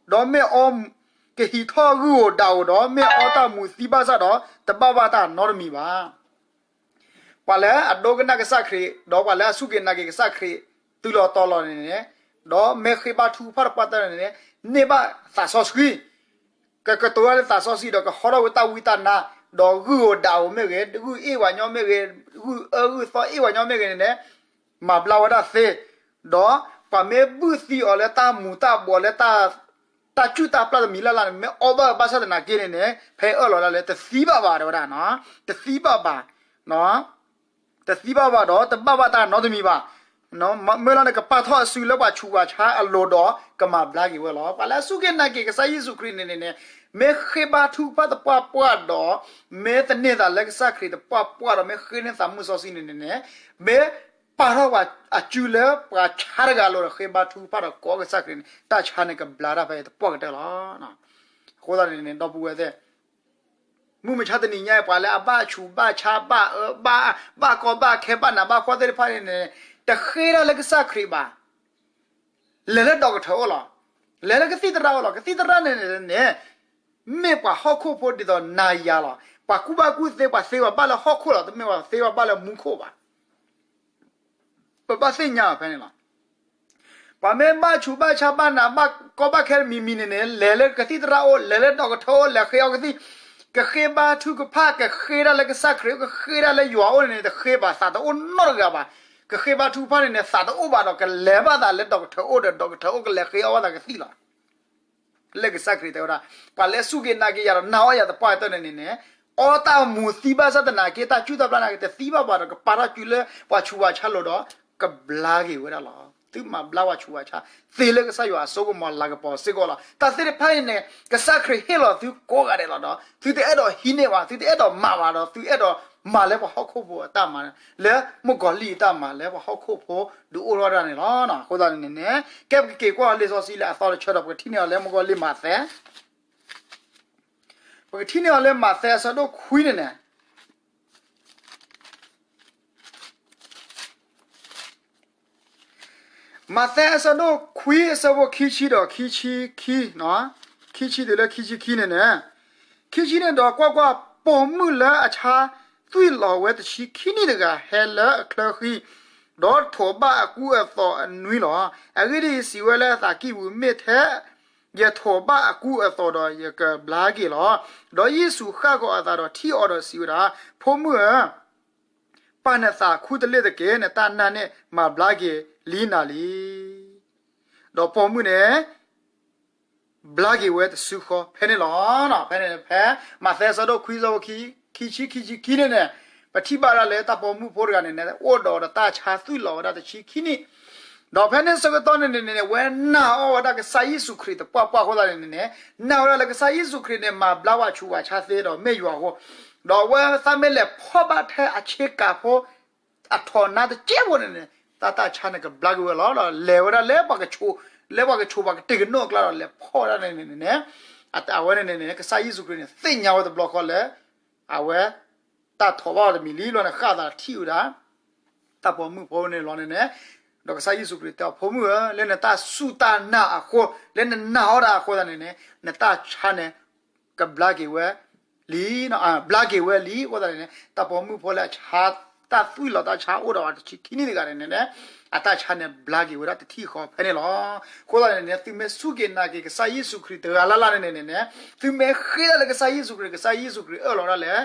မ့ၢ်အီတၢ်မူၤသံဘၣ်ဆၣ်ဒီး တဘၣ်ဘၣ်တၢ်နီတမံၤဘၣ်. ပှၤလၢအဒိကနၣ်ကစၢ်ခရံာ် ဒီးပှၤလၢအစူၢ်က့ၤနာ်က့ၤကစၢ်ခရံာ် တုၤလီၤတီၤလီၤန့ၣ်န့ၣ်, ဒီးမ့ၢ်ဃ့ဘါထုကဖၣ်တပှၢ်တၢၢ်န့ၣ်န့ၣ်, န့ၢ်ဘၣ်သးစီဆှံ ကကတိၤတၢ်လၢသးစီဆှံဒီးကဟီထီၣ်ဝဲတၢ်ဝံတၢ်နါ, ဒီးဂုၢ်ဧိၤဒၣ်ဧိၤမ့ၢ်ဂ့ၤ, ဂုၢ်အ့ၣ်ပှၤညီမ့ၢ်ဂ့ၤ, ဂုၢ်အၢဂုၢ်သီအ့ၣ်ပှၤညီမ့ၢ်ဂ့ၤန့ၣ်န့ၣ်, မၤဘျါဝဲဒၣ်သ့, ဒီးပှၤမ့ၢ်ဘုၣ်သံအီၤလၢတၢ်မူၤတၢ်ဘှီးလၢ တၢ်စုၣ်တၢ်ပျၢ်တမံၤလၢ်လၢ်န့ၣ် မ့ၢ်အီဘၣ်ဘၣ်ဆၣ်သနာ်က့န့ၣ်န့ၣ် ဖဲအၢၣ်လီၤဒၣ်လၢတသံဘၣ်ဘၣ် တဲဝဲဒၣ်, တသံဘၣ်ဘၣ် တသံဘၣ်ဘၣ်ဒီး တဘၣ်ဘၣ်တၢ်နီတမံၤဘၣ်. မ့ၢ်လီၤန့ၣ် ကပာ်ထီၣ်အစုလၢပှၤဆူးပှၤဆါအလိၤဒီး ကမၤဘျါက့ၤဝဲလီၤ. ပှၤလၢအစူၢ်က့ၤနာ်က့ၤကစၢ်ယ့ၣ်ၡူးခရံာ်န့ၣ်န့ၣ်န့ၣ်, မ့ၢ်ဃ့ဘါထုကဖၣ်တပှၢ်ပှၢ်ဒီး, မ့ၢ်သန့ၤသးလၢကစၢ်ခရံာ်တပှၢ်ပှၢ်ဒီး မ့ၢ်ဃ့န့ၢ်သးမုၢ်စီဆှံန့ၣ်န့ၣ်န့ၣ်, မ့ၢ်ပာ်ထီၣ်အစုလၢပှၤဆါတဂၤအလိၤဒီး ဃ့ဘါထုကဖၣ်ဒီးကိးကစၢ်ခရံာ်န့ၣ် တၢ်ဆါန့ၣ်ကဘျါတၢ်ဖဲအံၤတပှၢ်ကတၢၢ်လီၤ. အဃိသတးန့ၣ်န့ၣ် ဒီပုၢ်ဝဲၢ်သ့ၣ် မုၢ်မဆါတနံၤညါအံၤ ပှၤလၢအဘၣ်ဆူးဘၣ်ဆါ ဘၣ်အၢဘၣ်, ဘၣ်ကီဘၣ်ခဲ ဘၣ်နးဘၣ်ဖှီၣ်သ့ၣ်တဖၣ်န့ၣ်န့ၣ်, တဃ့တၢ်လၢကစၢ်ခရံာ်ဘၣ်. လဲၤလၢဒီးကထၢအိၣ်လီၤ. လဲၤလၢကသံၣ်သရၣ်အိၣ်လီၤ. ကသံၣ်သရၣ်န့ၣ်န့ၣ် မ့ၢ်ပှၤဟီၣ်ခိၣ်ဖိဒ်သိးနၤယၤလီၤ. ပှၤကူၣ်ဘၣ်ကူၣ်သ့ ပှၤသ့ပှၤဘၣ်လၢဟီၣ်ခိၣ်လီၤ. တမ့ၢ်ပှၤသ့ပှၤဘၣ်လၢမူခိၣ်ဘၣ်. ပဘၣ်သ့ၣ်ညါအီၤဖဲန့ၣ်လီၤ. ပှၤမ့ၢ်ဘၣ်ဆူးဘၣ်ဆါ ဘၣ်နးဘၣ်ကီဘၣ်ခဲမံၤမံၤန့ၣ်န့ၣ်, လဲၤလၢကသံၣ်သရၣ်အိၣ်, လဲၤလၢဒီးကထၢအိၣ်, လဲၤဃ့အီၤကသံၣ်, ကဃ့ဘါထုကဖၣ်, ကဃ့တၢ်လၢကစၢ်ခရံာ်အိၣ်, ကဃ့တၢ်လၢယွၤအိၣ်န့ၣ်န့ၣ် တဃ့ဘၣ်, သးတအိၣ်နီတဂၤဘၣ်. ကဃ့ဘါထုကဖၣ်န့ၣ်န့ၣ် သးတအိၣ်ဘၣ်ဒီး ကလဲၤဘၣ်သးလၢဒီးကထၢအိၣ်ဒီး ဒီးကထၢအိၣ်ကလဲၤဃ့အီၣ်ဘၣ်သးကသံၣ်လီၤ. လၢကစၢ်ခရံာ်တဲဝဲဒၣ်, ပှၤလၢအစူၢ်က့ၤနာ်က့ၤယၤဒီး နာ်အီၣ်ယၤသပှၢ်ကတၢၢ်န့ၣ်န့ၣ်န့ၣ်, အီတၢ်မူၤသံဘၣ်ဆၣ်သနာ်က့ တၢ်စုၣ်တၢ်ပျၢ်န့ၣ်က့ တသံဘၣ်ဘၣ်ဒီး ကပာ်ထီၣ်စုလၢပှၤဆူးပှၤဆါလိၤဒီး ကဘျါက့ၤဝဲဒၣ်လီၤ. သုမၤဘျါပှၤဆူးပှၤဆါ သ့လၢကစၢ်ယွၤအစိကမီၤလၤကပီၤစ့ၢ်ကီးလီၤ. တၢ်သ့ၣ်တဖၣ်အံၤန့ၣ် ကစၢ်ခရံာ်ဟ့ၣ်လီၤသုကိးဂၤဒဲးလီၤဒီး သုတအဲၣ်ဒိးဟံးန့ၢ်ဘၣ်, သုတအဲၣ်ဒိးမၤဘၣ်ဒီး သုအဲၣ်ဒိးမၤလၢပှၤဟီၣ်ခိၣ်ဖိအတၢ်မၤ, လၢမုၣ်ကီၤလံၢ်အတၢ်မၤ လၢပှၤဟီၣ်ခိၣ်ဖိဒုးအိၣ်ထီၣ်ဒၣ်န့ၣ်လီၤ. အဃိသတးန့ၣ်န့ၣ်, ကဲပကက့ၤကွၢ်လံာ်စီဆှံလၢအသီတဆၢဒီး ပကထံၣ်န့ၢ်အီၤလၢမုၣ်ကီၤလံၢ်မးသဲ ပကထံၣ်န့ၢ်အီၤလၢမးသဲအဆၢဒိၣ်ခွံန့ၣ်န့ၣ်, မးသဲအဆၢဒိၣ်ခွံအဆၢဖိခံဆံဒီးခံဆံခံ, ခံဆံတုၤလၢခံဆံခံန့ၣ်န့ၣ်, ခံဆံန့ၣ်ဒီးကွၢ်ကွၢ်, ပိာ်မုၣ်လၢအဆါသွံၣ်လီၤဝဲတဆံခံနံၣ်တဂၤ ဟဲလၢအချၢဃံ, ဒီးထိးဘၣ်အကူအသိးအနွံလီၤ. အဂ့ၢ်ဒ်အံၤ, စံးဝဲလၢအသးကံၢ်ပူၤ, မ့ၢ်ထဲယထိးဘၣ်အကူအသိးဒီး ယကဘျါက့ၤလီၤ. ဒီးယ့ၣ်ၡူးဃၣ်ကီၤအသးဒီးထံၣ်အီၤဒီးစံးဝဲဒၣ်, ဖိမုၣ်ဧၢ, ပာ်နသးခူတလ့ၣ်တက့ၢ်, နတၢ်နာ်န့ၣ်မၤဘျါက့ၤလံနၤလံ. ဒီးပိာ်မုၣ်န့ၣ် ဘျါက့ၤဝဲတစုဃီဖဲန့ၣ်လီၤ. ဖဲန့ၣ် ဖဲမးသဲအဆၢဒိၣ်ခွံ အဆၢဖိခံဆံ ခံဆံခံန့ၣ်န့ၣ်, ပထံၣ်ဘၣ်ဒၣ်လၢတၢ်ပိာ်မုၣ်ဖိတဂၤန့ၣ်န့ၣ် အိၣ်ဒီးတၢ်ဆါသွံၣ်လီၤဝဲဒၣ်တဆံခံနံၣ်, ဒီးဖဲန့ၣ်ဆၢကတီၢ်န့ၣ်န့ၣ်န့ၣ် ဝဲနာ်အီၣ်ဝဲဒၣ်ကစၢ်ယ့ၣ်ၡူးခရံာ်သပှၢ်ပှၢ်အဃိသတးန့ၣ်န့ၣ်, နာ်ဝဲဒၣ်လၢကစၢ်ယ့ၣ်ၡူးခရံာ်န့ၣ် မၤဘျါဝဲဆူးဝဲဆါသ့ဒီးမ့ၢ်ယွၤအဃိ, ဒီးအဝဲသးမ့ၢ်လဲၤဖီၣ်ဘၣ်ထဲအဆ့ကၤဖိ အထိးနါတကဲဖိန့ၣ်န့ၣ်, တၢ်တၢ်ဆါန့ၣ်ကဘျါက့ၤဝဲလီၤ. ဒီးလဲၤဝဲဒၣ်လၢပှၤကဆိး, လၢပှၤကဆိးပှၤကတ့ၢ်ကနိၣ်အကျါဒီးလဲၤဖီၣ်ဝဲဒၣ်န့ၣ်န့ၣ်န့ၣ်, အဝဲန့ၣ်န့ၣ်န့ၣ် ကစၢ်ယ့ၣ်ၡူးခရံာ်န့ၣ် သ့ၣ်ညါဝဲတဘျီဃီလၢ အဝဲ တၢ်ထိးဘၣ်အီၤတမံၤလံလီၤန့ၣ် ဃၣ်သးထံၣ်ဝဲဒၣ် တၢ်ပိာ်မုၣ်ဖိန့ၣ်လီၤန့ၣ်န့ၣ်, ဒီးကစၢ်ယ့ၣ်ၡူးခရံာ်တဲအီၤ ဖိမုၣ်ဧၢ, လၢနတၢ်စူၢ်တၢ်နာ်အဃိ, လၢနနာ်အီၣ်တၢ်အဃိသတးန့ၣ်န့ၣ်, နတၢ်ဆါန့ၣ် ကဘျါက့ၤဝဲလံ, ဘျါက့ၤဝဲလံအဃိသတးန့ၣ်န့ၣ်, တၢ်ပိာ်မုၣ်ဖိလၢအဆါ တၢ်သွံၣ်လီၤတၢ်ဆါအိၣ်ဒီးအတဆံခံနံၣ်တဂၤန့ၣ်န့ၣ်န့ၣ်, အတၢ်ဆါန့ၣ်ဘျါက့ၤဝဲဒၣ်တထံၣ်ဃီဖဲန့ၣ်လီၤ. အဃိသတးန့ၣ်န့ၣ် သုမ့ၢ်စူၢ်က့ၤနာ်က့ၤကစၢ်ယ့ၣ်ၡူးခရံာ်တဂၤလၢ်လၢ်န့ၣ်န့ၣ်န့ၣ်, သုမ့ၢ်ဃ့ဒၣ်လၢကစၢ်ယ့ၣ်ၡူးခရံာ်, ကစၢ်ယ့ၣ်ၡူးခရံာ်အၢၣ်လီၤဒၣ်လဲာ်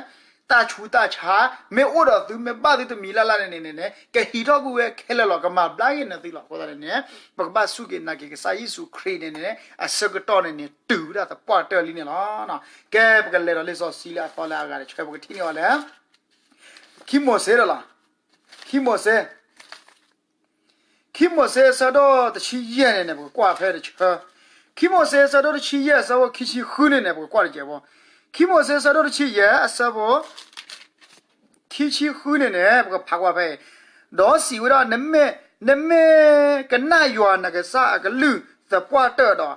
တၢ်ဆူးတၢ်ဆါ မ့ၢ်အိၣ်ဒီးသုမ့ၢ်ဘၣ်သုတမံၤလၢ်လၢ်န့ၣ်န့ၣ်န့ၣ်, ကဟံးထီၣ်ကွံာ်ဝဲခဲလၢာ်လီၤ, ကမၤဘျါက့ၤနသုလီၤ. အဃိသတးန့ၣ်န့ၣ်, ပကဘၣ်စူၢ်က့ၤနာ်က့ၤကစၢ်ယ့ၣ်ၡူးခရံာ်န့ၣ်န့ၣ် အဆၢကတီၢ်န့ၣ်န့ၣ် တုၤဝဲဒၣ်သပှၢ်တၢၢ်လံန့ၣ်လီၤ. ကဲ ပကလဲၤဒီးလံာ်စီဆှံလၢအသီလၢအဂၤတဆၢ ပကထံၣ်န့ၢ်အီၤလၢ ခံမိၤၡ့ဒီးလီၤ. ခံမိၤၡ့ ခံမိၤၡ့အဆၢဒိၣ်တဆံယဲၢ်န့ၣ်န့ၣ် ပကကွၢ်ဖဲတဆၢ, ခံမိၤၡ့အဆၢဒိၣ်တဆံယဲၢ်အဆၢဖိခံဆံဃုန့ၣ်န့ၣ် ပကကွၢ်တကဲးဖိ, ခံမိၤၡ့အဆၢဒိၣ်တဆံယဲၢ်အဆၢဖိ ခံဆံဃုန့ၣ်န့ၣ် ပကဖးကွၢ်ဖဲအံၤ, ဒီးစံးဝဲဒၣ် နမ့ၢ်, နမ့ၢ်ကနၣ်ယွၤနကစၢ်အကလုၢ်သပှၢ်တၢၢ်ဒီး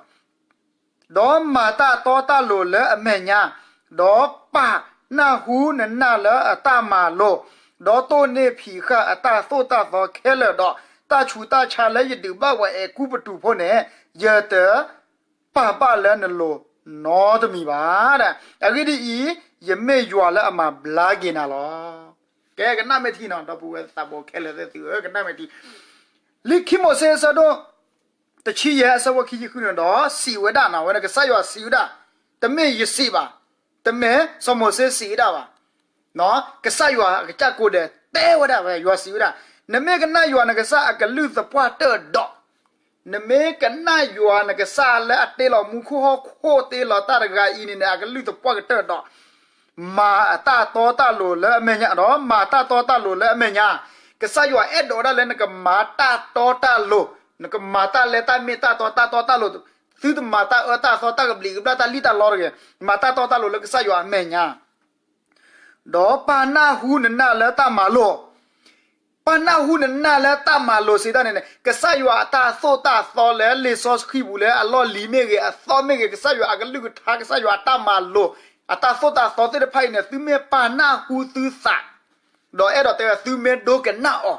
ဒီးမၤတၢ်တီတၢ်လိၤလၢအမဲာ်ညါ, ဒီးပာ်နၢ်ဟူနနာ်လၢအတၢ်မၤလိာ်, ဒီးတိၢ်န့ၢ်ဖံးဃာ်အတၢ်သိၣ်တၢ်သီခဲလၢာ်ဒီး, တၢ်ဆူးတၢ်ဆါလၢယဒုးဘၣ်ပှၤအဲၤကူပတူးဖိန့ၣ်, ယတပာ်ဘၣ်လၢနလိၤနီတမံၤဘၣ်. အဂ့ၢ်ဒ်အံၤ, ယမ့ၢ်ယွၤလၢအမၤဘျါက့ၤနၤလီၤ. ကဲ ကနၣ်မ့ၢ်ထံနီၤ ဒီပုၢ်ဝဲၢ်သးဘိခဲလၢာ်သ့ၣ်သုဧၢ, ကနၣ်မ့ၢ်ထံ, လံာ်ခံမိၤၡ့အဆၢဒိၣ် တဆံယဲၢ်အဆၢဖိခံဆံဃုန့ၣ်ဒီး စံးဝဲဒၣ်န့ၣ် အဝဲန့ၣ် ကစၢ်ယွၤစံးဝဲဒၣ်, တမ့ၢ်ယစံးဘၣ်, တမ့ၢ်စီၤမိၤၡ့စံးဝဲဒၣ်ဘၣ်, ကစၢ်ယွၤအကစၢ်ကိးဂၤဒဲးတဲဝဲဒၣ်ဝဲ, ယွၤစံးဝဲဒၣ်, နမ့ၢ်ကနၣ်ယွၤနကစၢ်အကလုၢ်သပှၢ်တၢၢ်ဒီး, နမ့ၢ်ကနၣ်ယွၤနကစၢ်လၢအတ့လီၤမူခိၣ်ဟီၣ်ခိၣ်တ့လီၤတၢ်တဂၤအံၤန့ၣ်န့ၣ် အကလုၢ်သပှၢ်ကတၢၢ်ဒီး မၤအတၢ်တီတၢ်လိၤလၢအမဲာ်ညါဒီး မၤတၢ်တီတၢ်လိၤလၢအမဲာ်ညါ, ကစၢ်ယွၤအဲၣ်ဒိးဝဲဒၣ်လၢနကမၤတၢ်တီတၢ်လိၤ, နကမၤတၢ်လၢတၢ်မ့ၢ်တၢ်တီတၢ်တီတၢ်လိၤ, သုတမၤတၢ်အၢတၢ်သီတၢ်ကဘျံးကဘျၣ်တၢ်လံၣ်တၢ်လီတဂ့ၤ, မၤတၢ်တီတၢ်လိၤလၢကစၢ်ယွၤအမဲာ်ညါ ဒီးပာ်နၢ်ဟူနနာ်လၢတၢ်မၤလိာ်, ပာ်နၢ်ဟူနနာ်လၢတၢ်မၤလိာ်စံးတၢ်န့ၣ်န့ၣ် ကစၢ်ယွၤအတၢ်သိၣ်တၢ်သီလၢလံာ်စီဆှံပူၤလၢအလီၢ်လံၤမ့ၢ်ဂ့ၤ အသီမ့ၢ်ဂ့ၤ ကစၢ်ယွၤအကလုၢ်ကထါ ကစၢ်ယွၤအတၢ်မၤလိာ် အတၢ်သိၣ်တၢ်သီသ့ၣ်တဖၣ်အံၤန့ၣ် သုမ့ၢ်ပာ်နၢ်ဟူသုသး ဒီးအဲၣ်ဒိးတဲဝဲသုမ့ၢ်ဒိကနၣ်အီၤ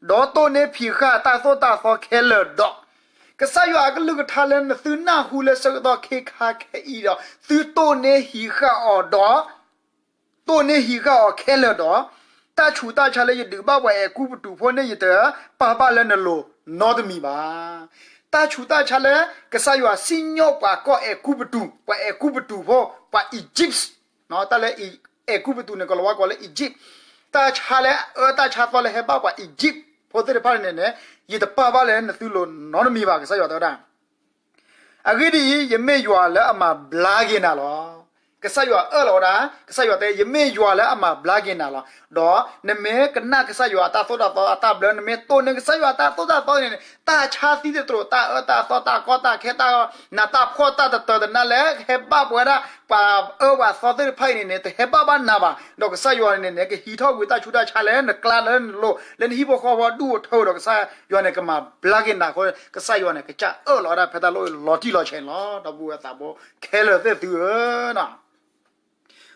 ဒီးတိၢ်န့ၢ်ဖံးဃာ်တၢ်သိၣ်တၢ်သီခဲလၢာ်ဒီး, ကစၢ်ယွၤအကလုၢ်ကထါလၢနသုနၢ်ဟူလၢဆၢကတီၢ်ခဲခါခဲအံၤဒီး သုတိၢ်န့ၢ်ဟံးဃာ်အီၤဒီး, တိၢ်န့ၢ်ဟံးဃာ်အီၤခဲလၢာ်ဒီး, တၢ်ဆူးတၢ်ဆါလၢယဒုးဘၣ်ပှၤအဲၤကူပတူးဖိန့ၣ် ယတပာ်ဘၣ်လၢနလိၤနီတမံၤဘၣ်. တၢ်ဆူးတၢ်ဆါလၢ ကစၢ်ယွၤစံၣ်ညီၣ်ပှၤကီၢ်အဲၤကူပတူး, ပှၤအဲၤကူပတူးဖိ, ပှၤ Egypt တၢ်လၢအဲၤကူပတူးန့ၣ် ကလီၤဝါကိးလၢ Egypt, တၢ်ဆါလၢအအၢတၢ်ဆါသီလၢဟဲဘၣ်ပှၤ Egypt ဖိသ့ၣ်တဖၣ်န့ၣ်န့ၣ်, ယတပာ်ဘၣ်လၢနသုလိၤနီတမံၤဘၣ် ကစၢ်ယွၤတဲဝဲဒၣ်. အဂ့ၢ်ဒ်အံၤ, ယမ့ၢ်ယွၤလၢအမၤဘျါက့ၤနၤလီၤ. ကစၢ်ယွၤအၢၣ်လီၤဝဲဒၣ်, ကစၢ်ယွၤတဲ ယမ့ၢ်ယွၤလၢအမၤဘျါက့ၤနၤလီၤ. ဒီးနမ့ၢ်ကနၣ်ကစၢ်ယွၤအတၢ်သိၣ်တၢ်သီအတၢ်ဘျၢ, နမ့ၢ်တိၢ်န့ၢ်ကစၢ်ယွၤအတၢ်သိၣ်တၢ်သီန့ၣ်န့ၣ်, တၢ်ဆါသံသတြိာ်, တၢ်အၢတၢ်သီ, တၢ်ကီတၢ်ခဲ, တၢ်နးတၢ်ဖှီၣ်, တၢ်တတၢာ်တနါလၢဟဲဘၣ်ပဝဲဒၣ် ပှၤအၢပှၤသီသ့ၣ်တဖၣ်အံၤန့ၣ်န့ၣ် တဟဲဘၣ်ဘၣ်နၤဘၣ်. ဒီးကစၢ်ယွၤန့ၣ်န့ၣ် ကဟံးထီၣ်ကွံာ်တၢ်ဆူးတၢ်ဆါလၢနကျါလၢနလိၤ လၢနဟံၣ်ဖိဃီဖိဒူၣ်အိၣ်ထၢဒီး ကစၢ်ယွၤန့ၣ် ကမၤဘျါက့ၤနၤအဃိ, ကစၢ်ယွၤန့ၣ် ကစၢ်အၢၣ်လီၤဝဲဒၣ်ဖဲတၢ်လီၢ်လီၤတံၢ်လီၤဆဲးန့ၣ်လီၤ. ဒီပုၢ်ဝဲၢ်သးဘိခဲလၢာ်သ့ၣ်သုဧၢ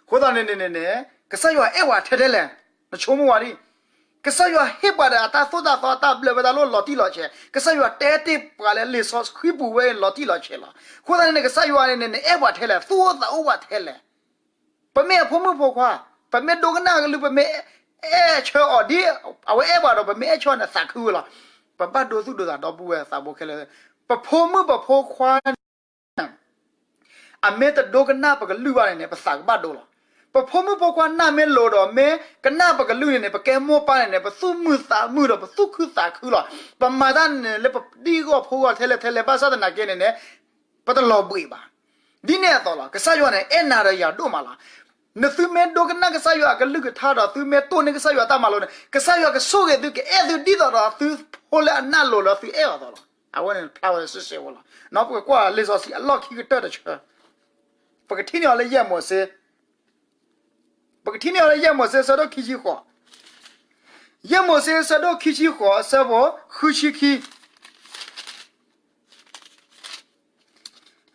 အဃိသတးန့ၣ်န့ၣ်န့ၣ်, ကစၢ်ယွၤအဲၣ်ပှၤထဲထဲလဲၣ်, နဆိကမိၣ်ဝဲဒၣ်, ကစၢ်ယွၤဟ့ၣ်ပှၤဒီးအတၢ်သိၣ်တၢ်သီအတၢ်ဘျၢဖဲတၢ်လီၢ်လီၤတံၢ်လီၤဆဲး, ကစၢ်ယွၤတဲတ့ၢ်ပှၤလၢလံာ်စီဆှံပူၤဝဲလီၤတံၢ်လီၤဆဲးလီၤ. အဃိသတးန့ၣ်န့ၣ် ကစၢ်ယွၤန့ၣ်န့ၣ် နအဲၣ်ပှၤထဲလဲၣ်, သူၣ်အိၣ်သးအိၣ်ပှၤထဲလဲၣ်. ပမ့ၢ်အဖိမုၣ်ဖိခွါ, ပမ့ၢ်ဒိကနၣ်အကလုၢ်, ပမ့ၢ်အဲၣ်ဆၢအီၤဒ်အဝဲအဲၣ်ပှၤဒီး ပမ့ၢ်အဲၣ်ဆၢအီၤန့ၣ် သးခုဝဲလီၤ. ပဘၣ်ဒိသူၣ်ဒိသး ဒီပုၢ်ဝဲၢ်သးဘိခဲလၢာ်, ပဖိမုၣ်ပဖိခွါန့ၣ် အမ့ၢ်တဒိကနၣ်ပကလုၢ်ဘၣ်န့ၣ်န့ၣ် ပသးကဘၣ်ဒိလီၤ. ပဖိမုၣ်ဖိခွါနၢ်မ့ၢ်လိၤဒီး မ့ၢ်ကနၣ်ပကလုၢ်န့ၣ်န့ၣ် ပကဲမိၢ်ပၢ်န့ၣ်န့ၣ် ပသူၣ်မုာ်သးမုာ်ဒီး ပသူၣ်ခုသးခုလီၤ. ပမၤတၢ်န့ၣ်န့ၣ် လၢပဒံၣ်ဂီၢ်ဖိဂီၢ်ထဲလဲၣ်ထဲလဲၣ် ဘၣ်ဆၣ်သနာ်က့န့ၣ်န့ၣ် ပတလီၤဘှံးဘၣ်. ဒ်န့ၣ်အသိးလီၤ. ကစၢ်ယွၤန့ၣ် အဲၣ်နၤဒီးယၤဒိၣ်မးလီၤ. နသုမ့ၢ်ဒိကနၣ်ကစၢ်ယွၤအကလုၢ်ကထါဒီး သုမ့ၢ်တိၢ်န့ၢ်ကစၢ်ယွၤတၢ်မၤလိန့ၣ် ကစၢ်ယွၤကဆိၣ်ဂ့ၤသု ကအဲၣ်သုဒ်သိးဒီးသုဖိလၢအနၢ်လိၤလၢသုအဲၣ်အီၤအသိးလီၤ. အဝဲန့ၣ်ဖျါဝဲစ့ၢ်စ့ၢ်ဖိလီၤ. ပကကွၢ်လံာ်စီဆှံအလီၢ်ခံကတၢၢ်တဆၢ ပကထံၣ်န့ၢ်အီၤလၢယဲၢ်မိၤၡ့, ပကထံၣ်န့ၢ်အီၤလၢယဲၢ်မိၤၡ့အဆၢဒိၣ်ခံဆံဃိး, ယဲၢ်မိၤၡ့အဆၢဒိၣ်ခံဆံဃိး အဆၢဖိဃုဆံခံ,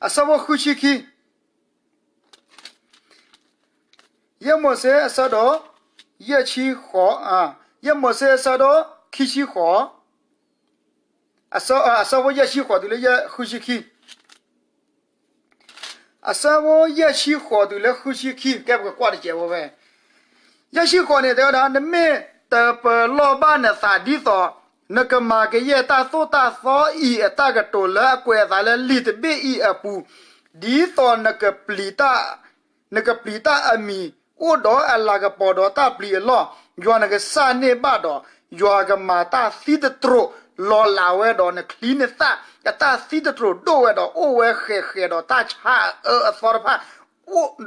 အဆၢဖိဃုဆံခံ, ယဲၢ်မိၤၡ့အဆၢဒိၣ် ယဲၢ်ဆံဃိး, ယဲၢ်မိၤၡ့အဆၢဒိၣ်ခံဆံဃိး, အဆၢဖိယဲၢ်ဆံဃိးတုၤလၢယဲၢ်ဃုဆံခံ အဆၢဖိယဲၢ်ဆံဃိးတုၤလၢဃုဆံခံ ကဲပကကွၢ်တစဲးဖိဖဲ ယဲၢ်ဆံဃိးန့ၣ် တဲဝဲဒၣ် နမ့ၢ်တပလီၢ်ဘၣ်နသးဒ်သိး နကမၤကယဲၢ်တၢ်သိၣ်တၢ်သီအံၤအတၢ်ကတိၤလၢအကွဲးအသးလၢလံာ်တဘ့ၣ်အံၤအပူၤ, ဒ်သိးနကပျံၤတၢ် နကပျံၤတၢ်အမံၤ အိၣ်ဒီးအလၤကပီၤဒီးတၢ်ပျံၤအလီၢ်, ယွၤနကစၢ်န့ၢ်ဘၣ်ဒီး ယွၤကမၤတၢ်သံတတြိာ်လီၤလးဝဲဒီး နချံနသၣ်အတၢ်သံတတြိာ်ဒိၣ်ဝဲဒီး အိၣ်ဝဲဃဲးဃဲးဒီးတၢ်ဆါအအၢအသီတဖၣ်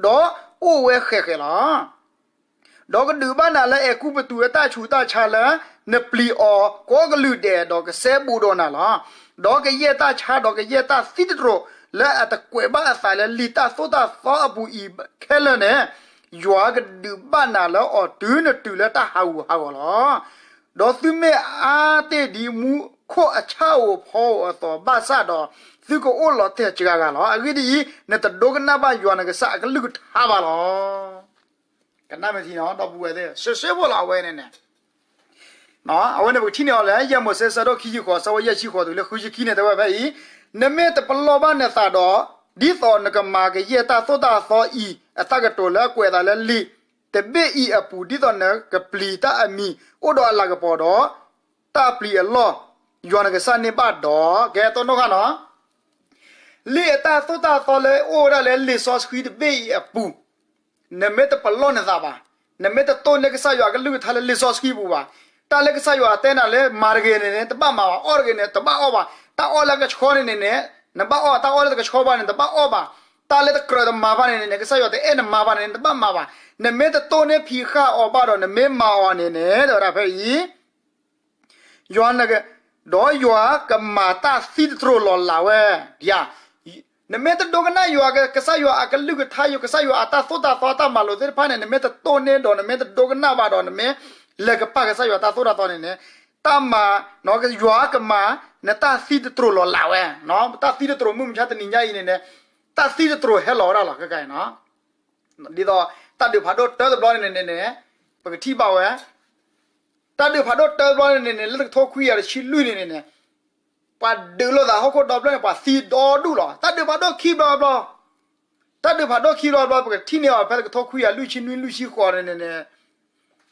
ဒီးအိၣ်ဝဲဃဲးဃဲးလီၤ. ဒီးကဒုးဘၣ်နၤလၢအဲၤကူပတူးအတၢ်ဆူးတၢ်ဆါလၢ နပျံၤအီၤကိးကလုာ်ဒဲးဒီးကစဲဘူးဒီးနၤလီၤ. ဒီးကယဲၢ်တၢ်ဆါဒီးကယဲၢ်တၢ်သံတတြိာ်လၢအတကွဲးဘၣ်အသးလၢလံာ်တၢ်သိၣ်တၢ်သီအပူၤအံၤခဲလၢာ်န့ၣ်, ယွၤကဒုးဘၣ်နၤလၢအီၤတုၤနတုၤလၢတၢ်ဟးဂူာ်ဟးဂီၤလီၤ. ဒီးသုမ့ၢ်အါတ့ၢ်ဒ်မူခိၣ်အဆၣ်ဧိၤဖီဧိၤအသိးဘၣ်ဆၣ်ဒီး, သုကအိၣ်လီၤတဲာ်စှၤဂၤလီၤ. အဂ့ၢ်ဒ်အံၤ, နတဒိကနၣ်ဘၣ်ယွၤနကစၢ်အကလုၢ်ကထါဘၣ်လီၤ. ကနၣ်မ့ၢ်ထံနီၤ ဒီပုၢ်ဝဲၢ်သ့ၣ် စ့စ့ဖိလီၤအဝဲန့ၣ်န့ၣ် အဝဲန့ၣ်ပကထံၣ်န့ၢ်အီၤလၢ ယဲၢ်မိၤၡ့ဆၢဒိၣ်ခံဆံဃိး ဆၢဖိယဲၢ်ဆံဃိးတုၤလၢဃုဆံခံန့ၣ် တဲဝဲဖဲအံၤ, နမ့ၢ်တပလီၢ်ဘၣ်နသးဒီး, ဒ်သိးနကမၤကယဲၢ်တၢ်သိၣ်တၢ်သီအံၤ အတၢ်ကတိၤလၢအကွဲးအသးလၢလံာ်တဘ့ၣ်အံၤအပူၤ ဒ်သိးနကပျံၤတၢ်အမံၤ အိၣ်ဒီးအလၤကပီၤဒီး တၢ်ပျံၤအလီၢ်, ယွၤနကစၢ်န့ၢ်ဘၣ်ဒီး ကဲတိၢ်နီၣ်ဃာ်နီၤ လံာ်အတၢ်သိၣ်တၢ်သီလၢအိၣ်ဝဲဒၣ်လၢလံာ်စီဆှံတဘ့ၣ်အံၤအပူၤ, နမ့ၢ်တပလီၢ်နသးဘၣ်, နမ့ၢ်တတိၢ်န့ၢ်ကစၢ်ယွၤအကလုၢ်ကထါလၢလံာ်စီဆှံအပူၤဘၣ်, တၢ်လၢကစၢ်ယွၤတဲနၤလၢမၤတဂ့ၤန့ၣ်န့ၣ် တဘၣ်မၤဘၣ်, အီၣ်တဂ့ၤန့ၣ် တဘၣ်အီၣ်ဘၣ်, တၢ်အီၣ်လၢကဆှီန့ၣ်န့ၣ်န့ၣ် နဘၣ်အီၣ်, တၢ်အီၣ်လၢတကဆှီဘၣ်န့ၣ် တဘၣ်အီၣ်ဘၣ်, တၢ်လၢတကြၢးတမၤဘၣ်န့ၣ်န့ၣ် ကစၢ်ယွၤတအဲၣ်နမၤဘၣ်န့ၣ် တဘၣ်မၤဘၣ်, နမ့ၢ်တတိၢ်န့ၢ်ဖံးဃာ်အီၤဘၣ်ဒီး နမ့ၢ်မၤအီၤန့ၣ်န့ၣ် တဲဝဲဒၣ်ဖဲအံၤ ယွၤနက, ဒီးယွၤကမၤတၢ်သံတတြိာ်လီၤလးဝဲ, ယၤ, နမ့ၢ်တဒိကနၣ်ယွၤ ကစၢ်ယွၤအကလုၢ်ကထါ ကစၢ်ယွၤအတၢ်သိၣ်တၢ်သီတၢ်မၤလိာ်သ့ၣ်တဖၣ်န့ၣ် နမ့ၢ်တတိၢ်န့ၢ်ဒီး နမ့ၢ်တဒိကနၣ်ဘၣ်ဒီး နမ့ၢ်လဲၤကပာ်ကစၢ်ယွၤတၢ်သိၣ်တၢ်သီန့ၣ်န့ၣ်, တၢ်မၤ, ယွၤကမၤနတၢ်သံတတြိာ်လီၤလးဝဲ, တၢ်သံတတြိာ်မုၢ်မဆါတနံၤညါအံၤန့ၣ်န့ၣ်, တၢ်သံတတြိာ်ဟဲလီၤဝဲဒၣ်လီၤ ခဲကနံၣ်အံၤနီၤ ဒ်သိး တၢ်ဒုးဖးဒိၣ်တၢတဘျီန့ၣ်န့ၣ်န့ၣ်, ပကထံၣ်ဘၣ်ဝဲ, တၢ်ဒုးဖးဒိၣ်တၢတဘျီန့ၣ်န့ၣ်န့ၣ် လၢတကထိခွံကယၤတဆံလွံၢ်န့ၣ်န့ၣ်န့ၣ်, ပှၤဒုးလိာ်သးဟီၣ်ခိၣ်ဒီဖျၢၣ်န့ၣ် ပှၤသံဒီဒူၣ်လီၤ. တၢ်ဒုးဖးဒိၣ်ခံဘျီတဘျီ, တၢ်ဒုးဖးဒိၣ်ခံဘျီတဘျီ ပကထံၣ်န့ၢ်အီၤဖဲတကထိခွံကယၤလွံၢ်ဆံနွံလွံၢ်ဆံဃိးန့ၣ်န့ၣ်န့ၣ်,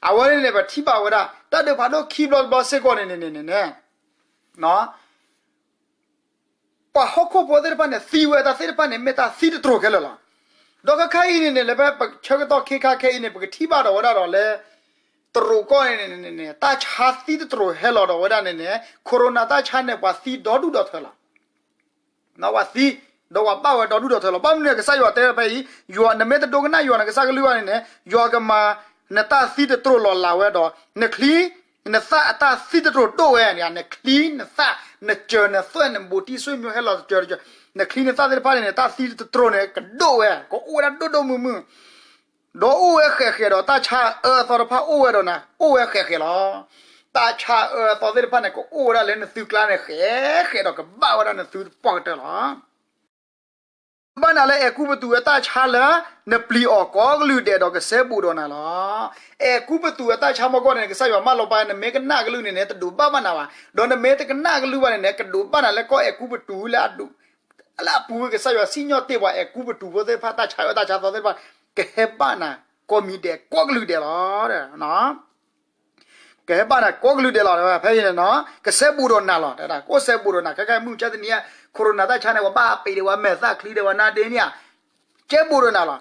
အဝဲန့ၣ်န့ၣ် ပထံၣ်ဘၣ်ဝဲဒၣ် တၢ်ဒုးဖးဒိၣ်ခံဘျီတဘျီစ့ၢ်ကီးန့ၣ်န့ၣ်န့ၣ်န့ၣ် ပှၤဟီၣ်ခိၣ်ဖိသ့ၣ်တဖၣ်န့ၣ် သံဝဲတၢ်သ့ၣ်တဖၣ်န့ၣ် မ့ၢ်တၢ်သံတတြိာ်ခဲလၢာ်လီၤ. ဒီးခဲခါအံၤန့ၣ်န့ၣ် လၢဖဲပဆၢကတီၢ်ခဲခါခဲအံၤန့ၣ် ပကထံၣ်ဘၣ်ဒီးဝဲဒၣ်ဒီးလၢ တရူးကီၢ်န့ၣ်န့ၣ်န့ၣ် တၢ်ဆါသံတတြိာ်ဟဲလီၤဒီးဝဲဒၣ်န့ၣ်န့ၣ် corona တၢ်ဆါန့ၣ် ပှၤသံဒီဒူၣ်ဒီထၢလီၤ. ပှၤသံ, ဒီးပှၤဘၣ်ဝဲဒီဒူၣ်ဒီထၢလီၤ. ဘၣ်မနုၤကစၢ်ယွၤတဲဖဲအံၤ, နမ့ၢ်တဒိကနၣ်ယွၤနကစၢ်ကလုၢ်ဘၣ်န့ၣ်န့ၣ် ယွၤကမၤနတၢ်သံတတြိာ်လီၤလးဝဲဒီး နချံနသၣ်အတၢ်သံတတြိာ်ဒိၣ်ဝဲ, နချံနသၣ် နစၢၤနသွဲၣ် နဘူးတံၢ်ဆွေမျိုးဟဲလီၤတစၢၤတစၢၤ, နချံနသၣ်သ့ၣ်တဖၣ်န့ၣ်န့ၣ် တၢ်သံတတြိာ်န့ၣ် ကဒိၣ်ဝဲ ကအိၣ်ဝဲဒၣ်ဒိၣ်ဒိၣ်မုၢ်မုၢ် ဒီးအိၣ်ဝဲဃဲးဃဲးဒီး တၢ်ဆါအၢအသီတဖၣ်အိၣ်ဝဲဒီးနၤ အိၣ်ဝဲဃဲးဃဲးလီၤ. တၢ်ဆါအၢအသီသ့ၣ်တဖၣ်န့ၣ် ကအိၣ်ဝဲဒၣ်လၢနသုကျါန့ၣ် ဃဲးဃဲးဒီးကဘၣ်ဝဲဒၣ်နသုတပှၢ်ကတၢၢ်လီၤ. ဘၣ်နၤလၢအဲၤကူပတူးအတၢ်ဆါလၢ နပျံၤအီၤကိးကလုာ်ဒဲးဒီးကစဲဘူးဒီးနၤလီၤ. အဲၤကူပတူးအတၢ်ဆါမီၢ်ကီၢ်န့ၣ် ကစၢ်ယွၤမၢလီၤပာ် နမ့ၢ်ကနၣ်ကလုၢ်န့ၣ်န့ၣ် တဒိးဘၣ်ဘၣ်နၤဘၣ်. ဒီးနမ့ၢ်တကနၣ်ကလုၢ်ဘၣ်န့ၣ်န့ၣ် ကဒိးဘၣ်နၤလၢကီၢ်အဲၤကူပတူးလၢအဒိး လၢအပူၤကွံာ်ကစၢ်ယွၤစံၣ်ညီၣ်တ့ၢ်ပှၤအဲၤကူပတူးဖိသ့ၣ်တဖၣ် တၢ်ဆါအၢတၢ်ဆါသီသ့ၣ်တဖၣ် ကဟဲဘၣ်နၤကိးမံၤဒဲးကိးကလုာ်ဒဲးလီၤ. ကဟဲဘၣ်နၤကိးကလုာ်ဒဲးလီၤ. ဖဲအံၤန့ၣ်နီၤ ကစဲဘူးဒီးနၤလီၤ. တၢ်ကိးစဲဘူးဒီးနၤ ခဲကဲမုၢ်မဆါတနံၤညါ corona တၢ်ဆါန့ၣ် ပှၤဘၣ်ပ့ၤဒံး ပှၤမဲာ်သၣ်ချံဒံး ပှၤနါဒ့န့ၣ်ဧါ ကဲဘူးဒီးနၤလီၤ.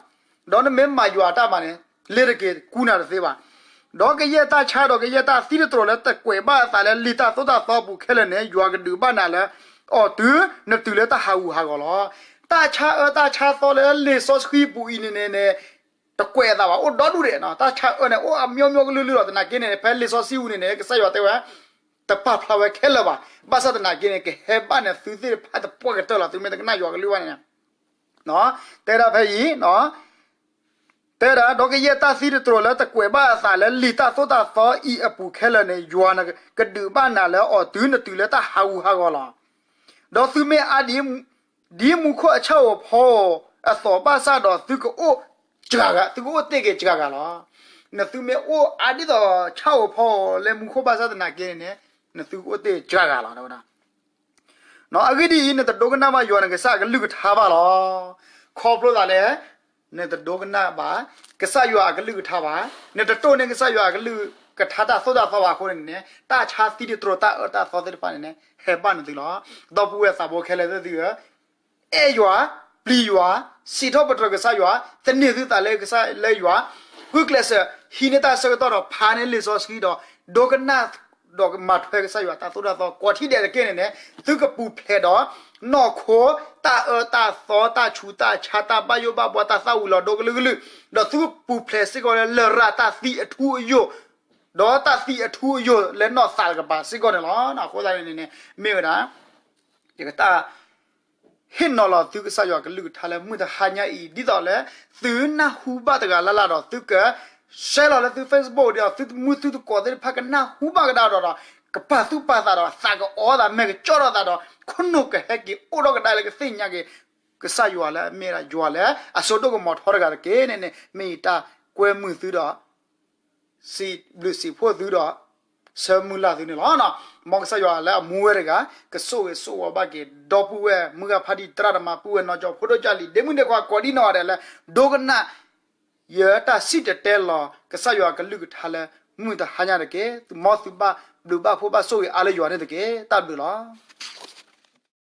ဒီးနမ့ၢ်မၤယွၤအတၢ်မၤန့ၣ် လ့ၤတက့ၤကူနၤတသ့ဘၣ်. ဒီးကယဲၢ်တၢ်ဆါဒီးကယဲၢ်တၢ်သံတတြိာ်လၢတကွဲးဘၣ်အသးလၢလံာ်တၢ်သိၣ်တၢ်သီအပူၤခဲလၢာ်န့ၣ် ယွၤကဒုးဘၣ်နၤလၢအီၤတုၤ နတုၤလၢတၢ်ဟးဂူာ်ဟးဂီၤလီၤ. တၢ်ဆါအၢတၢ်ဆါသီလၢလံာ်စီဆှံပူၤအံၤန့ၣ်န့ၣ်န့ၣ် တကွဲးအသးဘၣ်, အိၣ်ဒီဒူၣ်ဒဲးနီၤ. တၢ်ဆါအၢန့ၣ် အိၣ်အမျိုးမျိုးကလုာ်ကလုာ်လီၤ. သနာ်က့န့ၣ် ဖဲလံာ်စီဆှံပူၤန့ၣ်န့ၣ် ကစၢ်ယွၤတဲဝဲ တပာ်ဖျါဝဲခဲလၢာ်ဘၣ်. ဘၣ်ဆၣ်သနာ်က့န့ၣ် ကဟဲဘၣ်န့ၣ်သုသ့ၣ်တဖၣ်သပှၢ်ကတၢၢ်လီၤ. သုမ့ၢ်တကနၣ်ယွၤကလုၢ်ဘၣ်န့ၣ် တဲဒၣ်ဖဲအံၤ တဲဒၣ် ဒီးကယဲၢ်တၢ်သံတတြိာ်လၢတကွဲးဘၣ်အသးလၢလံာ်တၢ်သိၣ်တၢ်သီအံၤအပူၤခဲလၢာ်န့ၣ် ယွၤကဒုးဘၣ်နၤလၢအီၤတုၤနတုၤလၢတၢ်ဟးဂူာ်ဟးဂီၤလီၤ. ဒီးသုမ့ၢ်အါ ဒ်မူခိၣ်အဆၣ်ဧိၤဖီဧိၤအသိးဘၣ်ဆၣ်ဒီး သုကအိၣ်စှၤဂၤ, သုကအိၣ်တ့ၢ်က့ၤစှၤဂၤလီၤ. နသုမ့ၢ်အိၣ်အါဒ်သိးဆၣ်ဧိၤဖီဧိၤလၢမူခိၣ်ဘၣ်ဆၣ်သနာ်က့န့ၣ် နသုကအိၣ်တ့ၢ်စှၤဂၤလီၤ. အဂ့ၢ်ဒ်အံၤ, နတဒိကနၣ်ဘၣ်ယွၤနကစၢ်အကလုၢ်ကထါဘၣ်လီၤ. ခီဖျိသးလဲၣ်, နတဒိကနၣ်ဘၣ် ကစၢ်ယွၤအကလုၢ်ကထါဘၣ်, နတတိၢ်န့ၢ်ကစၢ်ယွၤအကလုၢ်ကထါတၢ်သိၣ်တၢ်သီဘၣ်အဃိန့ၣ်န့ၣ် တၢ်ဆါသံတတြိာ်တၢ်အၢတၢ်သီသ့ၣ်တဖၣ်န့ၣ်န့ၣ် ဟဲဘၣ်နသုလီၤ. ဒီပုၢ်ဝဲၢ်သးဘိခဲလၢာ်သ့ၣ်သုဧၢ, အဲၣ်ယွၤ, ပျံၤယွၤ, စံးထီၣ်ပတြၢၤကစၢ်ယွၤ, သန့ၤသုသးလၢကစၢ်လၢယွၤ, ဂုာ်ကျဲးစၢးဟံးန့ၢ်တၢ်ဆၢကတီၢ်ဒီးဖးန့ၢ်လံာ်စီဆှံဒီး ဒိကနၣ် ဒီးကမၤထွဲကစၢ်ယွၤတၢ်သိၣ်တၢ်သီ ကိးထံၣ်ဒဲးတက့ၢ်န့ၣ်န့ၣ် သုကပူၤဖျဲးဒီး နီၢ်ခိ တၢ်အၢတၢ်သီ တၢ်ဆူးတၢ်ဆါ တၢ်ဘၣ်ယိၣ်ဘၣ်ဘှီ တၢ်သၣ်ဝံၤလီၤဒိကလုာ်ကလုာ်, ဒီးသုကပူၤဖျဲးစ့ၢ်ကီးလၢလရာ်တၢ်သံအထူအယိာ်, ဒီးတၢ်သံအထူအယိာ်လၢနီၢ်သးတကပၤစ့ၢ်ကီးန့ၣ်လီၤ. အဃိသတးန့ၣ်န့ၣ် မ့ၢ်ဝဲဒၣ် ယကတၢ် ဟ့ၣ်နီၤလီၤသုကစၢ်ယွၤကလုၢ်ကထါလၢမုၢ်တဟါညါအံၤ ဒ်သိးလၢ သုနၢ်ဟူဘၣ်တဂၤလၢ်လၢ်ဒီး သုက share လီၤလၢသု Facebook ဒီး သုတမုၢ်သုတကိးသ့ၣ်တဖၣ်ကနၢ်ဟူဘၣ်ကဒါဒီးဒီး ကပာ်သူၣ်ပာ်သးဒီး သးကအီသး မဲာ်ကကၠီၣ်ထီၣ်သးဒီး ခိၣ်နူာ်ကဟဲက့ၤအိၣ်ထီၣ်ကဒါလၢကသ့ၣ်ညါက့ၤ ကစၢ်ယွၤလၢအမ့ၢ်ဒၣ်ယွၤလၢအစိဒိၣ်ကမီၤထီတဂၤတက့ၢ်န့ၣ်န့ၣ် မ့ၢ်ယတၢ်ကွဲမုာ်သုဒီး စံးဘျုးစံးဖှိၣ်သုဒီး ဆၢမုၢ်လၢ်သုန့ၣ်လီၤ. မ်ကစၢ်ယွၤလၢအမူဝဲတဂၤ ကဆိၣ်ဂ့ၤဆိၣ်ဝါဘၣ်က့ၤ ဒီပုၢ်ဝဲၢ်မုၢ်ဂၤဖးဒံး သရၣ်သမါ ပုၢ်ဝဲၢ်နီၢ်ကၠီ ဖိဒိၣ်ကၢ်လံၤ ဒ့မုၣ်ဒ့ခွါ ကိးဒံနီၢ်ဂၤဒဲးလၢ ဒိကနၣ် ယတၢ်စံၣ်တဲၤတဲလီၤ ကစၢ်ယွၤကလုၢ်ကထါလၢ မုၢ်တဟါညါတက့ၢ်. သုမ်သုဘၣ်ဘျုးဘၣ်ဖှိၣ်ဘၣ်ဆိၣ်ဂ့ၤအါလၢယွၤန့ၣ်တက့ၢ်. တၢ်ဘျုးလီၤ.